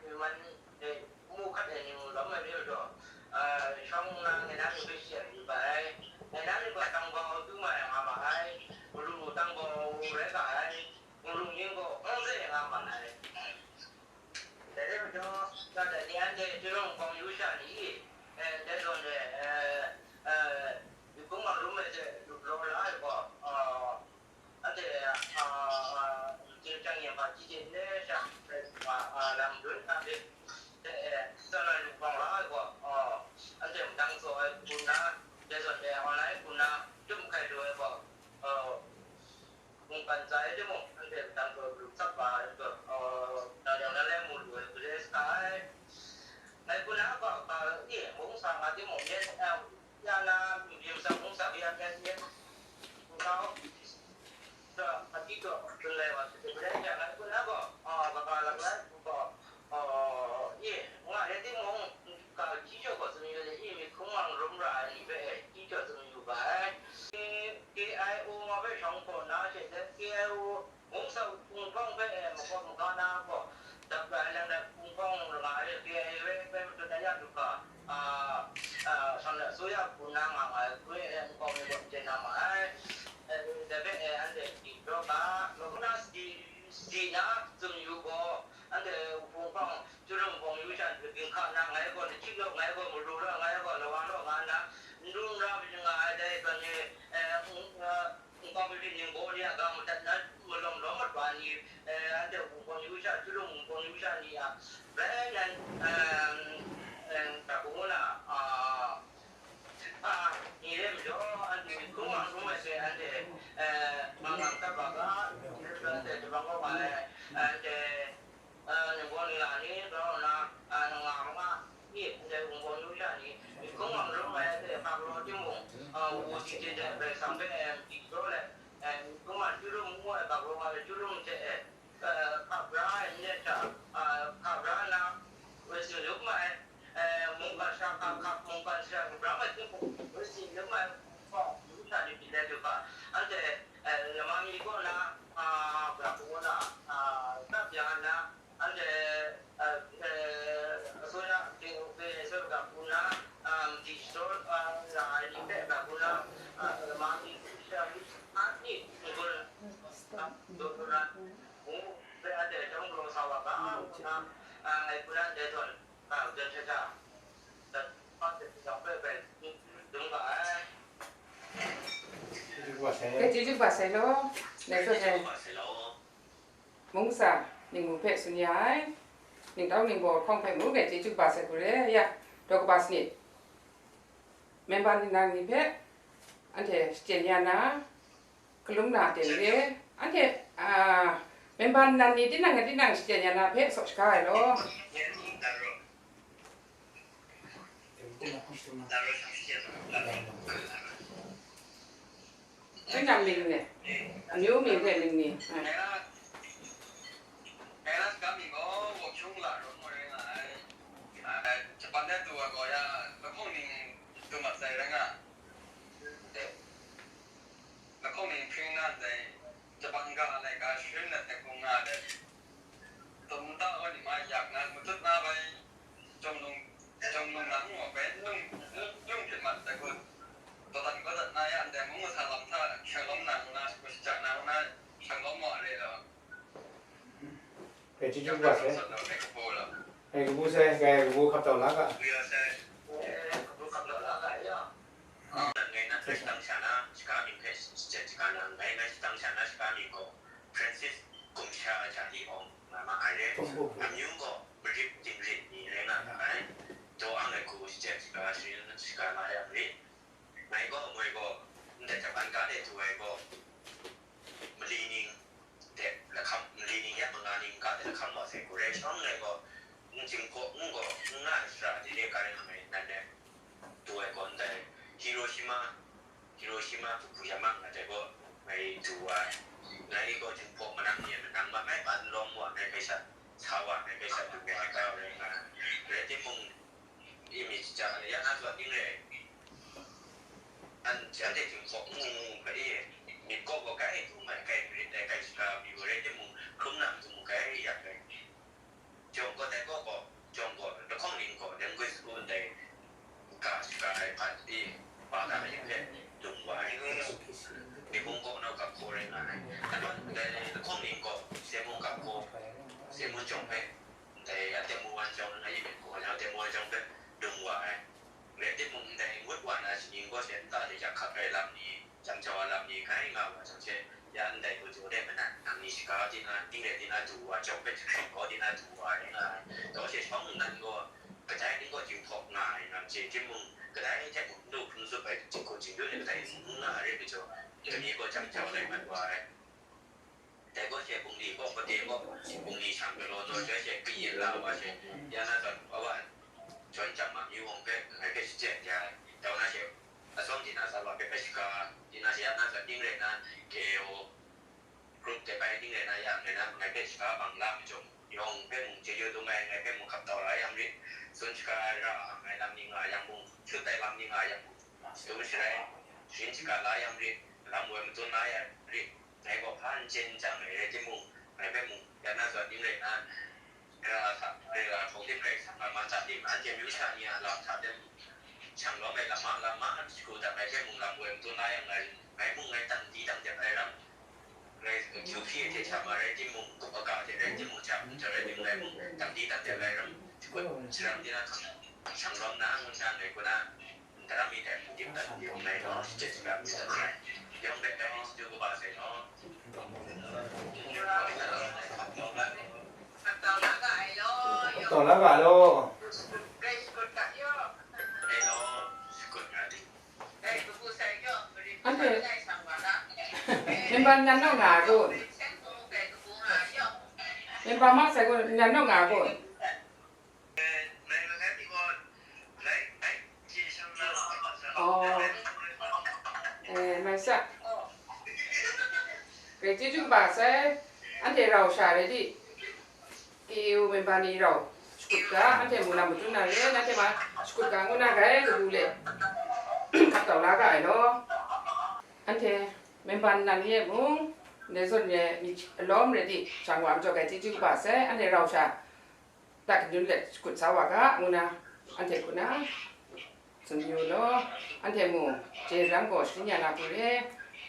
myu man e mu hkat ai ni mung lawm ai majaw, eh, shawng nna ngai na ni hpe she yu ga ai. Ngai na ni gaw Tangbau Tu Mai nga ma ai, Mulu Tangbau rai ga ai, Mulu mying gaw Hkawng Ze nga ma ai. Dai rai majaw, ga dai ni anhte Chyerawng Nkau yu sha ni, Eh, dai zawn e, eh, eh, myiphung mang rum ai hte lup law la ai gaw, ah, anhte, ah, ah, chye chyang yen hpa chyi chye nle sha, ah, ah, lam dun hta hte, eh, tsawn ai lup bang la ai gaw, ah, anhte madang tsaw ai hku nna, dai zawn e online hku nna, chyum hkai lu ai gaw, ah, mungkan tsa ai timung, anhte madang gaw lu tsap wa ai gaw, uh, nang yang na lai mu lu ai, gule sa ai. Ngai hku na gaw, uh, e, mung sa nga timung, yen, uh, ya na, byin sa mung sa ya, ya, ya, sa, sa, a ti gaw, dun lai wa, se, gule ya, ngai hku na gaw, uh, ba, ba, lak lai, gaw, uh, e, nga rai timung, ka, hkyi jaw gaw, tsun yu ai, e, myiphung mang rum ra ai ni hpe, hkyi jaw tsun yu ga ai. K I O nga hpe shawng hpaw na she let, K I O mungsa hpung hpawng hpe, eh, makawp maga na gaw, dap ra ai lang dat hpung hpawng langa e, K I A hpe matut na ya du hkra, ah, ah, shawng let asuya hku na nga nga ai hku e, eh, nkau mi gaw n chye na ma ai. Eh, dai hpe, eh, anhte sadi jaw ga, lawm na sadi, sadi na tsun yu gaw, anhte hpung hpawng, Chyalu hpawng yu sha, ginhka na ngai gaw, lahkyip law ngai gaw, maru law ngai gaw, lawa law nga nna, n lu n ra myit nga ai dai zawn e, eh, n, eh, nkau mi ning gaw ni a ga madat na, malawm lawm mat wa ni, eh, anhte hpung hpawng yu sha, Chyalu hpawng yu sha ni a, bai nan, em, em, ga hpung na, ah, ah, ni re majaw, anhte hkrum wa hkrum ai hte, anhte, eh, mang mang tat wa ga, anhte jabang wa wa ai, anhte, eh, ningbaw ningla ni, grau nna, eh, nanga manga ni, ndai wunpawng yu sha ni, myiphung wa marum ai hte hkak law timung, eh, wu di jin dai Karai Kasang hpe, eh, madi jaw let, eh, myiphung wa chyalu ngu ai hkak law nga ai chyalu hte, eh, eh, hkap ra ai n len sha, eh, hkap ra nna, woi sin lum ai, eh, mungkan sha hkap hkap, mungkan sha kabram ai timung, woi sin lum ai hkawng, yu sha ni pyi let lu ga, anhte, eh, lama mi kaw na, ah, bra hpung kaw na, ah, tsap ya nna, Anhte, eh, eh, asuya, King of Kings, asuya ga hku na, um, digital, uh, la ai ni hpe ga hku na, uh, ma mi, uh, a ni, ngun, uh, do do na, ngu, hpe anhte chyawm galaw sa wa ga, a, ngu na, uh, ngai hku na, dai zawn, uh, jan sha sha, dat, pa, dat, jang hpe bai, dung ga ai. Chyeju kaba sai. Chyeju kaba sai law. Ngai zawn e. Mungsa ningmu hpe tsun ya ai, ningtau ningbaw hkawng hpe mung e chyeju kaba sai hku re, ya, daw kaba sanit, memba ningnan ni hpe anhte shachyen ya na, hkalum na a ten re, anhte, a, memba ningnan ni tinang tinang shachyen ya na hpe saw shaga ai law. Tinang mying ni, amyu mying hte mying ni. Ngai na, ngai na saga mying gaw, Wokshung La Rawng rai nga ai. Ah, Japan de du ai gaw ya, lahkawng ning du mat sai rai nga. Lahkawng ning hpring na ndai, Japan ga laika sharin let ai hkung nga ai. Tum ta gaw ni ma yak na, matut na bai, Chyawm Lung, Chyawm Lung lang gaw bai, lung, lung, lung hpyit mat ai hku, dawdan kau dat na ya ndai mung masha lam hta, shanglawm na ngu na, shagu shajak na ngu na, shanglawm wa re law. Hpe chyeju kaba sai. Hpe kabu sai, hpe kabu hkap tau la ga. Ngai na hpe shadang sha na, shaga mying hpe shachyen shaga na, ngai, ngai shadang sha na shaga mying gaw, Francis Gumsha Jali Awng nga ma ai re. Amyu gaw Marip Tingrin ni rai nga ga ai. Daw ang ai hku shachyen shaga sharin shaga la yang rit. Ngai gaw moi gaw, ndai Japan ga de du ai gaw, mali ning de lahkam, mali ning ya manga ning ga de lahkam wa sai hku rai shawng ngai gaw, n Jinghpaw n gaw, n nga ai shara de de ga rai nga ai nan de, du ai gaw ndai Hiroshima, Hiroshima, Fukuyama nga dai gaw ngai du wa ai. Ngai gaw Jinghpaw manang ni a manang ma ngai ban lawm wa, ngai hpe sha sa wa, ngai hpe sha du wa ai ga rai nga ai. Rai timung, Imi chya, ya na zawn ning re ai. An, anhte Jinghpaw n mu mu hpe e, myit kaw gaw kai hkrum ai, kai marit ai, kai shaga mi gaw rai timung, hkrum na matu mung kai yak ai. Jawng gaw dai gaw gaw, jawng gaw, lahkawng ning gaw, language school ndai, ga shaga ai hpat e, ba ga ai hpe, dung wa ai. Myiphung kaw nau gap hkaw rai nga ai. Lahkawng, dai lahkawng ning gaw, Sengmung gap hkaw, Sengmung jawng hpe, Dai, a, Temu wan chyawm, a, yi myit gaw, a, Temu wan chyawm hpe dung wa ai. Rai timung, ndai ngut wa na shaning gaw she nta de yak hkap ai lam ni, jam jau ai lam ni, grai nga wa jang she, ya ndai gaw jaw de manan, nang ni shaga di na, ting rai di na du wa, jau hpe jahkring gaw di na du wa, rai nga ai. Daw she shawng nnan gaw, kadai ning gaw jinghpaw nga ai, nang chye timung, kadai hte mung n du hpung zup ai, jinghku jingdun ai kadai n nga ai rai majaw, kani gaw jam jau lai mat wa ai. Dai gaw she bungli gaw, kade gaw, bungli shang galaw taw joi she, kayin la wa she, ya na zawn, awa, jawn jang ma myu wang hpe, ngai hpe shachyen ya ai. Dau na she, atsawm di na sa wa hpe hpe shaga, di na she, ya na zawn, ning rai na, K A O group de bai ning rai na, ya rai na, ngai hpe shaga bang la majung, yawng hpe mung chyeju dung ai, ngai hpe mung hkap tau la yang rit, tsun shaga ai ra, ngai lam ni nga yang mung, shut ai lam ni nga yang mung, dum sharai, sharin shaga la yang rit, lam woi matun la yang rit, ngai gaw hpa n chye n jang ai rai timung, ngai hpe mung, ya na zawn ning rai na, ra sa, rai ra hkau tim rai sa, ma ma sa tim, anhte amyu sha ni a lam hta tem, shang lawm ai lam ma, lam ma, shagu dang ai hpe mung lam woi matun la yang ngai, ngai mung ngai dang di dang dep ai ram, rai, Q P hte hta ma rai timung, kup aga hte rai timung, hta hta rai timung, ngai mung dang di dang dep ai ram, shakut sharam di na hkang, shang lawm na, ngun na, ngai ku na, Tau la ga law. Anhte, member nan naw nga a kun? Member mat sai kun, nan naw nga a kun? Oh. Eh, mai sa. Grai chyeju kaba sai, anhte rau sha rai di. K A O member ni rau shakut ga, anhte mung lam matun na re, nanhte ma shakut ga ngu na grai kabu le, hkap tau la ga ai law. Anhte member nan ye mung, ndai zawn re myit alawm rai di, shang wa majaw grai chyeju kaba sai, anhte rau sha, tak kandun let shakut sa wa ga, ngu na, anhte hku na, tsun yu law, anhte mung, je rang gaw sharin ya na hku re,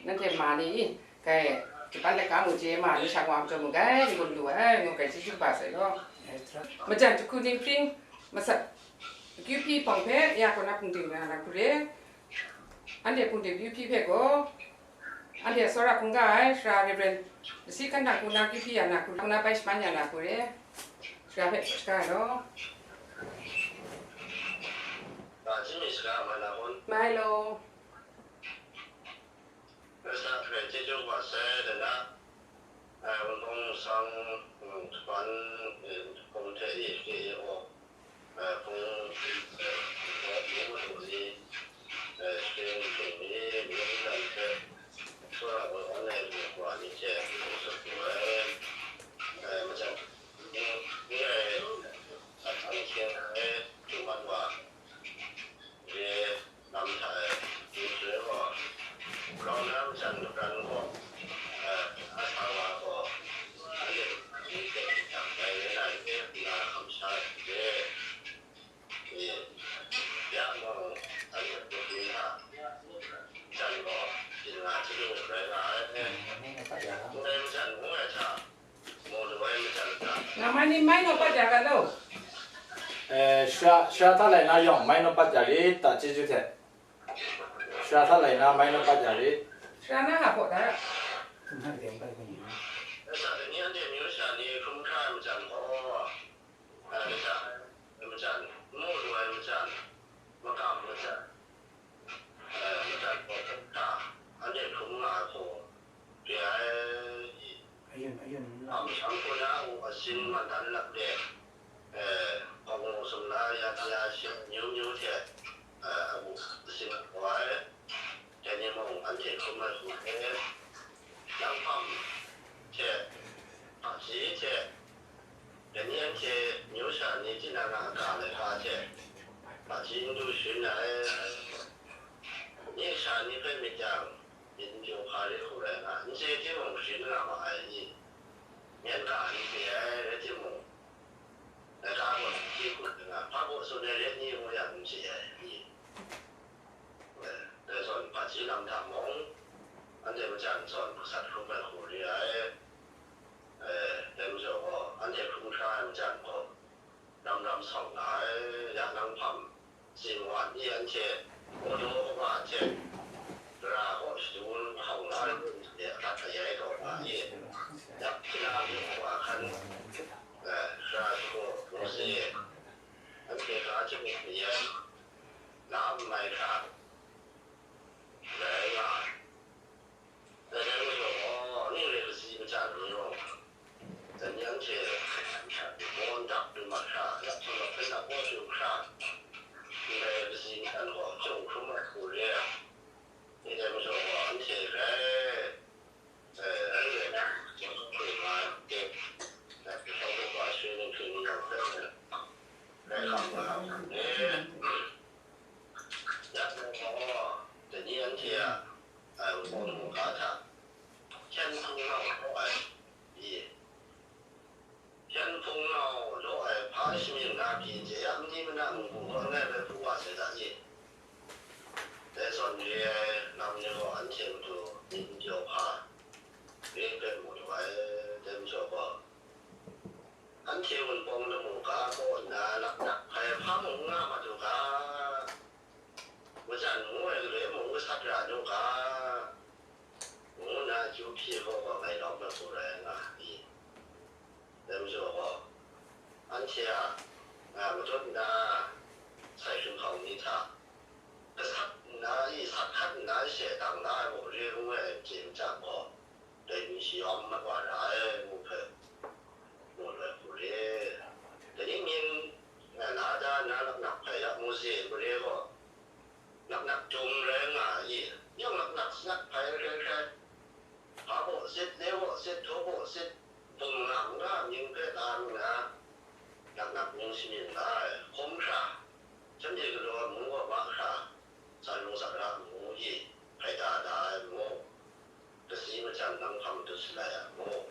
nanhte ma ni, grai, kaban let ga mung je ma ni shang wa majaw mung grai ni gun lu ai, ngu grai chyeju kaba sai law. Majan jahku ninghpring, masat, akyu hpyi hpawng hpe, ya kaw na hpungdim ya na hku re, anhte hpungdim akyu hpyi hpe gaw, Anhte tsawra hkungga ai, Sara Reverend Lasi Hkan Dang hku na akyu hpyi ya na hku, hku na bai shaman ya na hku re, Sara hpe shaga ai law. Mai law. Wunpawng sang, hpung hte i hte i gaw, hpung, hpung madu ni, shing hpung ni, mung lam hte, tsawra gaw online lu wa ni hte, hpung sut lu ai, majan, ni ai, a hpung hte, hpung mat wa, ye, Lam hta e, Israel gaw, grau na majan magran gaw, eh, a sa wa gaw, anhte ni hte jang dai rai na re, nna hkam sha ai hte, e, ya mung, anhte ni hta, majan gaw, byin nga hte lu rai nga ai, ndai majan ngu ai hta, Nga mai ni mai naw pat ya ga law. Eh, sha, sha hta lai na yawng mai naw pat ya rit ta, chyeju hte. Sha hta lai na mai naw pat ya rit. Sha na ha hpaw da. Sha ni anhte myu sha ni hkrum hkra ai majan gaw, eh, sha ai majan, nmu lu ai majan, makam majan, eh, majan gaw hkrum hkra, anhte hkrum nga ai hku, re ai. Ayun, ayun, la. Am, am kuna u asin man dan lap de, eh, hpawng sumla ya, ya, shim nyu nyu hte, eh, amu asin wa ai, dai ni mung anhte hkrum ai hku hte, nang hpam hte, hpaji hte, dai ni anhte myu sha ni tinang a ga laika hte, hpaji n du sharin ai, nye sha ni hpe myit yang, myit n pyaw hpa re hku rai nga, n chye timung sharin nga ma ai ni, myen ga n chye ai rai timung, laika gaw n hti hku rai nga, hpa baw tsun ai ret ni ngu yang n chye ai ni, eh, dai zawn hpaji lam hta mung, anhte majan zawn gasat hkrum ai hku re ai, eh, dai majaw gaw, anhte hkrum hkra ai majan gaw, ram ram sawng nga ai, ya nang hpam, Tsin wan, Ni anhte, Mawdaw kaba hte, Tara kaw shadun hkau la ai ni hte adat ayai taw nga i, yak hpyi na ai wa hkan, eh, Tara shadaw Mawsi, anhte ga chyinghkrit mayan, la n mai hkra, rai nga ai. Dai rai majaw gaw, ning rai kasi machyan ni gaw, dai ni anhte, bawn dak lu mat hkra, yak hpang gaw hpyen dak kaw du hkra, ning rai kasi machyan gaw, chyawm hkrum ai hku re ai. Ning rai majaw gaw, anhte rai, eh, anhte na, hkoi nga ai hte, dai hpang hkoi wa shwe ninghpring ni yawng hpe, rai hkam nga ai hku re. Yak gaw, dai ni anhte a, ai, Wunpawng mungga hta, hpyen hpung nau law ai, i, hpyen hpung nau law ai hpa shamying na pyi, jeyang ni manan ngu gaw langai bai pru wa sai da i? Dai zawn re ai lam ni gaw anhte matu myit n pyaw hpa re hpe mu lu ai, dai majaw gaw, anhte Wunpawng lamu ga kaw nna laknak hpai hpa mung n nga mat u ga, machyan ngu ai galoi mung gasat ra nu ga, ngu nna akyu hpyi hkaw gaw ngai lawm na hku rai nga ai. Dai majaw gaw, anhte a, a, matut nna sai hkrung hkau ni hta, gasat nna, i sat hkat nna she dang la ai gaw re ngu ai chye machang gaw, dai ni shayawng mat wa ra ai ngu hpe, mu lu ai hku re. Dai ni ning, a, la da nna laknak hpai ya mu ze, mare gaw, laknak dum rai nga ai, yawng laknak sanat hpai hkrai hkrai, hpa baw sit, le baw sit, htaw baw sit, bum nga n ga mying hpe la nna, laknak mying shamyin la ai, hkawm hkra, shanhte galaw ai mung gaw ma hkra, tsan rung tsan ra ai mung i, hpai da da ai mung, kasi machyan nang hpang dut shalai ai mung,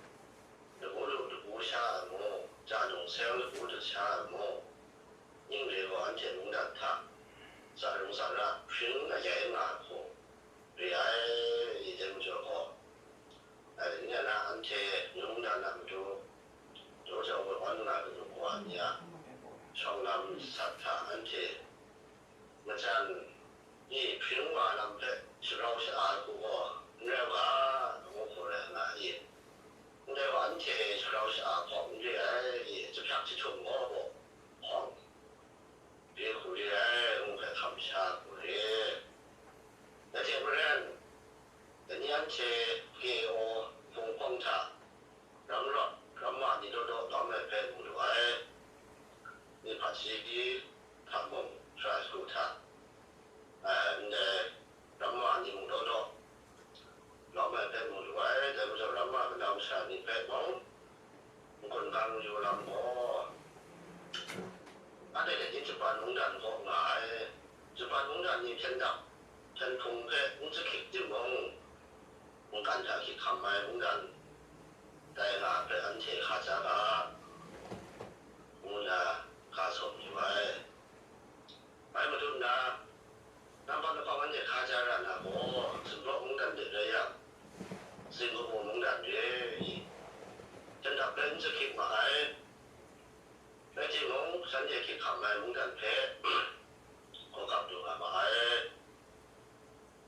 lagu lu lagu sha ai mung, ja nung seng lagu dut sha ai mung, ning re gaw anhte mungdan hta, tsan rung tsan ra hpring ayai nga ai hku re ai, i dai majaw gaw, dai ni na anhte mungdan a matu, daw jau ai wan nga ai kanu kawa ni a shawng lam sat hta anhte machyan ni hpring wa lam hpe sharau sha-a ai hku gaw n rai u ga, ngu hku rai nga i? Ndai wa anhte sharau sha-a hkawng n re ai, i, jahpyak jahtum gaw gaw hkawng re hku re ai, ngu hpe hkam sha hku re. Dai hte maren, dai ni anhte K O Hpung hpawng hta, ram rawt, ramma ni daw daw lawm ai hpe mu lu ai, ni hpaji hta mung, Tara shadaw hta, ai, ndai ramma ni mung daw daw lawm ai hpe mu lu ai, dai majaw ramma kanu masha ni hpe mung, n-gun gang yu lam gaw, anhte dai ni Japan mungdan kaw nga ai, Japan mungdan ni hpyen dap, hpyen hpung hpe n jahkyit timung, mungkan hta hkyit hkam ai mungdan tai nga hpe anhte hka ja ga, ngu nna ga sawm yu ai. Bai matut nna, nampat lahkawng anhte hka ja ra na gaw, Zunpawk mungdan de rai yang, Zingkabu mungdan re i, hpyen dap rai n jahkyit ma ai. Rai timung, shanhte hkyit hkam ai mungdan hpe hkawkap lu nga ma ai.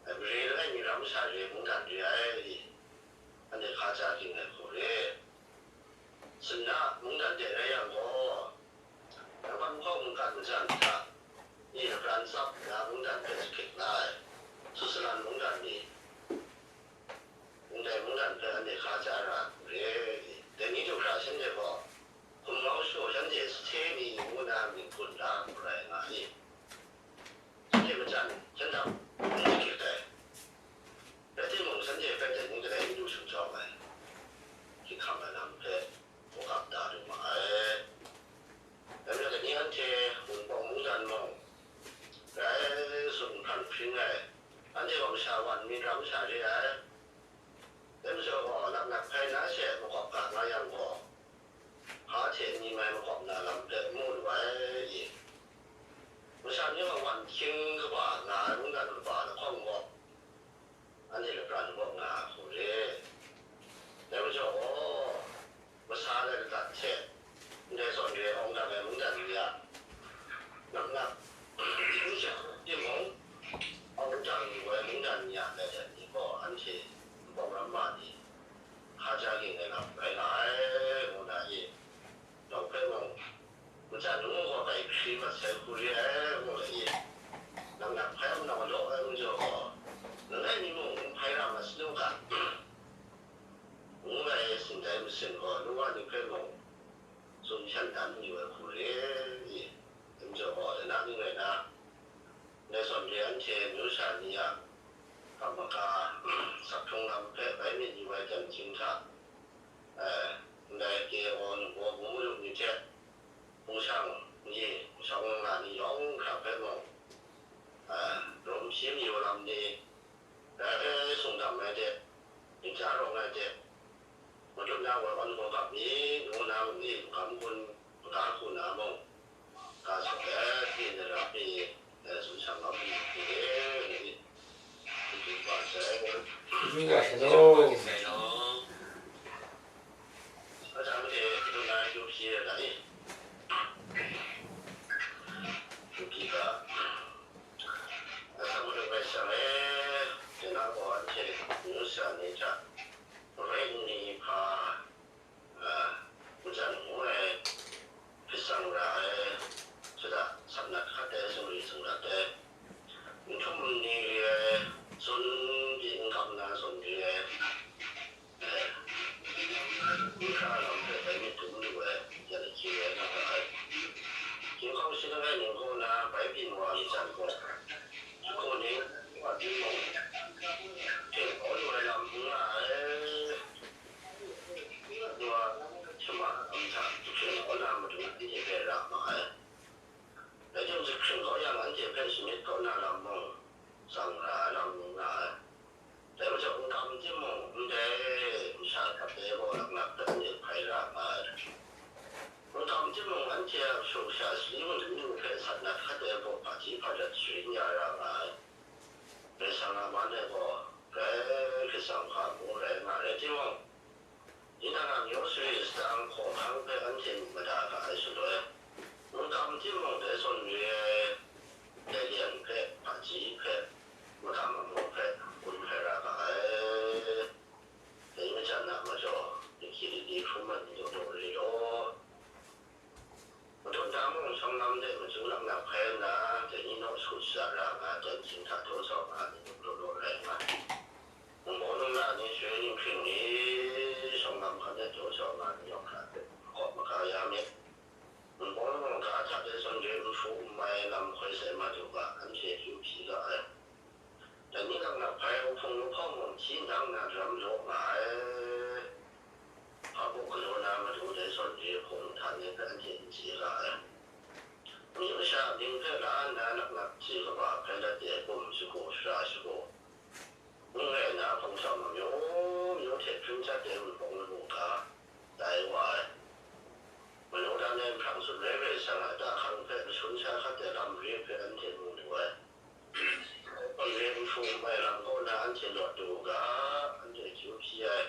Mare langai mi ram masha re mungdan re ai, anhte hka ja ging ai hku re. Sinna mungdan de rai yang gaw, Japan hpawng mungkan majan hta, i lapran tsap nna mungdan hpe jahkyit la ai, Switzerland mungdan ni, ndai mungdan hpe anhte hka ja ra ai hku re. Dai ni du hkra shanhte gaw, hkum mau shaw shanhte sahte ni ngu na myit gun la hku rai nga ai. Shanhte majan, shanhte n jahkyit ai. Rai timung, shanhte hpe dai ni kadai n du shingjawng ai, hkyit hkam ai lam hpe hkawkap da lu ma ai. Dai majaw, dai ni anhte Wunpawng mungdan mung, rai tsun hpran hpring ai, anhte gaw masha wan myit ram masha re ai. Dai majaw gaw, laknak hpai na she makawp ga nga yang gaw, hpa hte n ni mai makawp na lam hpe mu lu ai i? Masha ni gaw wan hkying kaba nga ai mungdan kaba lahkawng gaw, anhte lapran bawk nga ai hku re. Dai majaw gaw, masha lai ladat hte ndai zawn re awng dang ai mungdan ni a, naknak, n shang, Mat sai hku re ai, ngu ai, nang na hpai nau law ai majaw gaw, langai mi mung n hpai ra ma sanu ga, ngu ai sindai masin gaw, nu wa ni hpe mung tsun shan dan mayu ai hku re i, majaw gaw, langai mi rai na, ndai zawn re anhte amyu sha ni a hkap maga, sak hkrung lam hpe bai myit yu ai jan hkying hta, eh, ndai K O ningbaw bungli ni hte, hpung shang ni, hpung shang nga ni yawng hkra hpe mung, a, rum hpyi mayu lam ni, dai sungdam ai de, ning ja rawng ai de, madun na woi awn hkawhkam mi, ngu na mung ni, gam gun, ga hku na mung, ga sawk ai, pyi na ra pyi, eh, sumsang lam ni, pyi de, ni, pyi wa sai. Pyi wa sai law. Ajan e, madun na yu hpyi ai ga ni, yu hpyi ga, ajan madun rai shang e, de na gaw anhte, amyu sha ni hta, rai nni hpa, a, njan ngu ai, hpyi tsang ra ai, shada, sat nat hkat ai, sumri sumrat ai, n htum n ni re ai, tsun pyi n kam na zawn re ai, eh, n hkra lam hpe bai myit dum lu ai, yan ahkying rai nga ga ai. Ginhkau shi langai ning kaw na bai byin wa ai jan gaw, hku ning wa byin mung, hpring kau lu ai lam n nga ai. Wa, shama lam hta, jahkring kau na matu anhte hpe ra ma ai. Rai timung, jahkring kau yang, anhte hpe shamyit kau na lam mung, tsang ra ai lam mung nga ai. Dai majaw, n kam timung, ndai masha hkrat ai gaw laknak hpe anhte hpai ra nga ai. N kam timung, anhte a sumsha sali madu madu hpe sat nat hkat ai baw hpaji hpadat sharin ya ra nga ai. Karai Kasang a man e gaw, grai hkrit tsang hpa mung rai nga rai timung, tinang a myu sari sadang hkawhkang hpe anhte myit mada ga ai shaloi, n kam timung dai zawn re ai, dai lian hpe, hpaji hpe, magam amu hpe, gun hpai ra ga ai. Dai majan a majaw, lahkyi lali hkrum ai ni law law re law. Madun na mung shawng lam de machyu laknak hkai nna, dai ni naw sut sha ra nga ai, jan hkying hta daw jau nga ai ni law law rai nga ai. Ningbaw ningla ni, shaloi ninghkring ni, shawng lam hkan de daw jau nga ai ni yawng hkra hpe, makawp maga ya myit. Ningbaw ningbaw ga hta de zawn re nhpu n mai lam hkoi sai madu ga, anhte akyu hpyi ga ai. Dai ni laknak hpai, wuhpung wuhpawng mung hti ndang na daram law nga ai. Hpa baw galaw na matu dai zawn re hpung htan ni hpe anhte n chye ga ai. Amyu masha mying hpe la nna laknak chye kaba hpai dat de, gum shagu, shara shagu, n rai na, hpung sham amyu myu hte hpring chyat de wunpawng lamu ga, tai wa ai. Manu dan e nhprang tsun rai rai shang ai, da hkang hpe mashun sha hkat ai lam re hpe anhte mu lu ai. N re nhpu n mai lam kaw na anhte lawt du u ga, anhte akyu hpyi ai.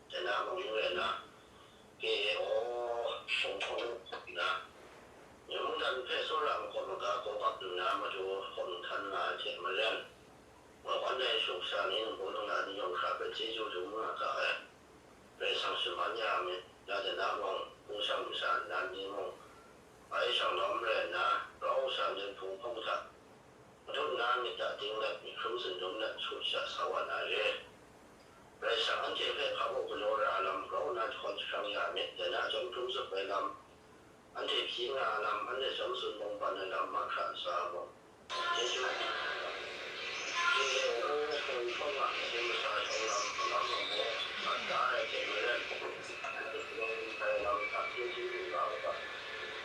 Dai na mung n rai na, K A O hpung hkawng na, myen mungdan hpe tsawra makawp maga kau bap lu na matu hkawm htan nga ai hte maren, wa wan ai sumsha ni, ningbaw ningla ni yawng hkra hpe chyeju dum nga ga ai. Karai Kasang shaman ya myit, ya de na mung, hpung shang masha nnan ni mung, bai shang lawm rai nna, rau sha ndai hpung hpawng hta, madun na myit a dinglat, myit hkrum zindum let, sut sha sa wa na re. Karai Kasang anhte hpe hpa baw galaw ra ai lam grau nna jahkawn jahprang ya myit, dai na chyawm hkrum zup ai lam, anhte hpyi nga ai lam, anhte chyawm tsun bawng ban ai lam, mahkra ntsa mung, chyeju, K A O hpung hpawng a, masum masa shawng lam, malam mamu, mat da ai hte maren, Bai lam hta chyeju lu la u ga,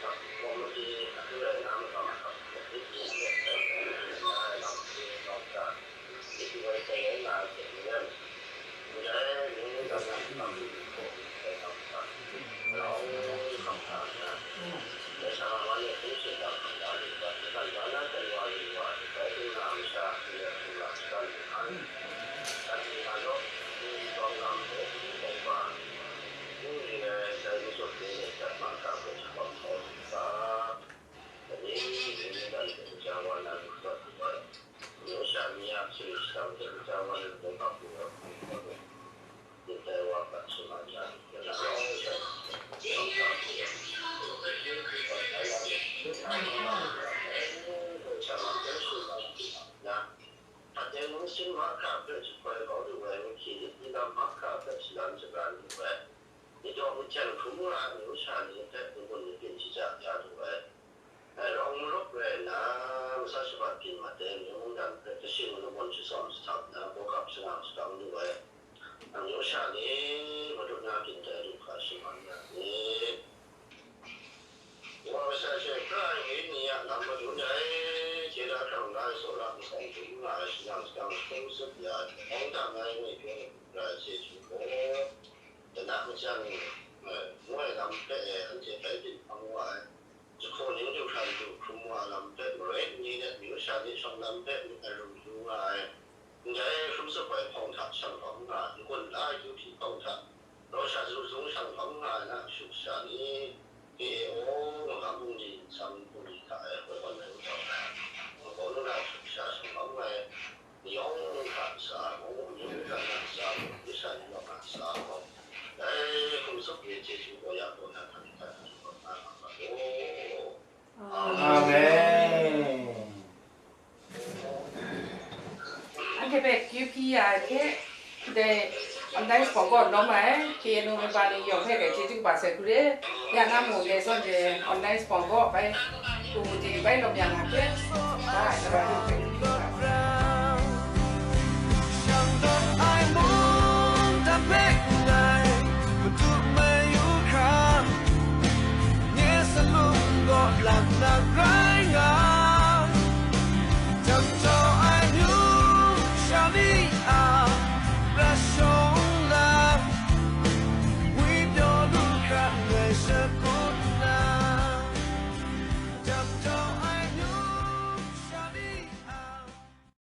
sak hkawm made, hkrai na magam hta, myit ni hte hkrai na ai lam hte kau hta, myit woi hkrai rai nga ai hte maren, ndai ni mungdan na makam ni hpe bai lam hta, grau hkam hta nna, Karai Kasang a man e hpung shingkang hkam da lu ga, mungkan ga na jan wa lu wa, bai hpung na masha, hpung let hpung la shagan lu hkan, dan lu na law, hpung tawng lam hpe hpung tawng ba, N re ai, dai majaw, dai rai dat mahkra hpe jahkawm hkawm u ga, dai ni, dai ni dan hte kaja wa na lu dat lu ai, amyu sha ni a hpyi shadang hte kaja wa na lu ai hku, myit dai wa hkat shaman ya, ya na, ya na, ya na, Aten nungsin mahkra hpe jahpoi kau lu ai, mahki lit ni lam mahkra hpe shalan shaga lu ai, ni daw mihten hkrum nga ai amyu sha ni hpe ni gun ni byin shaja ya lu ai, dai rawng marup rai nna, masa shabat byin mate ni mungdan hpe kashi lamun shatsawm shahtap nna, bawkap shangang shakang lu ai amyu sha ni, Madu na byin dai lu hkra shaman ya ni. Wa masha she pra ai wenyi a lam madun dai, chye da hkrang da ai, tsawra masang dum nga ai, shangang shakang hkrum tsup ya ai, hkawng dang ai, ngwi pyaw ai, hkrum ra ai chyeju gaw, dana majan, eh, ngu ai lam hpe, eh, anhte bai byin hpang wa ai, jahku ning du hkran du hkrum wa ai lam hpe, marai ni let myu sha ni shawng lam hpe myit ai rum du nga ai, ndai hkrum tsup ai hpawng hta shang hkawm nga ai, n-gun la ai kyu hpyi hpawng hta, raw sha zung zung shang hkawm nga ai na, shu sha ni, K A O, magam bungli, nsam bungli hta e, woi wan ai u tau ai, mabau nu na shu sha shang hkawm ai, ni yawng hta sa gaw, ni yawng hta na sa gaw, ni sha ni yawng hta sa gaw, dai hkum tsup ni chyeju gaw ya gaw na hta ni hta na shakawn na nga ga law. Amen. Anhte hpe kyu hpyi ya ai hte, dai online sport gaw lawm ai, K N O member ni yawng hpe dai chyeju kaba sai hku re, ya na mu dai zawn je online sport gaw bai, u di bai lawm ya na hte, ba ai lawm ya hte, Shang dawng ai mungdan hpe ndai, Madu mayu hkra, nye salum gaw lang na ra.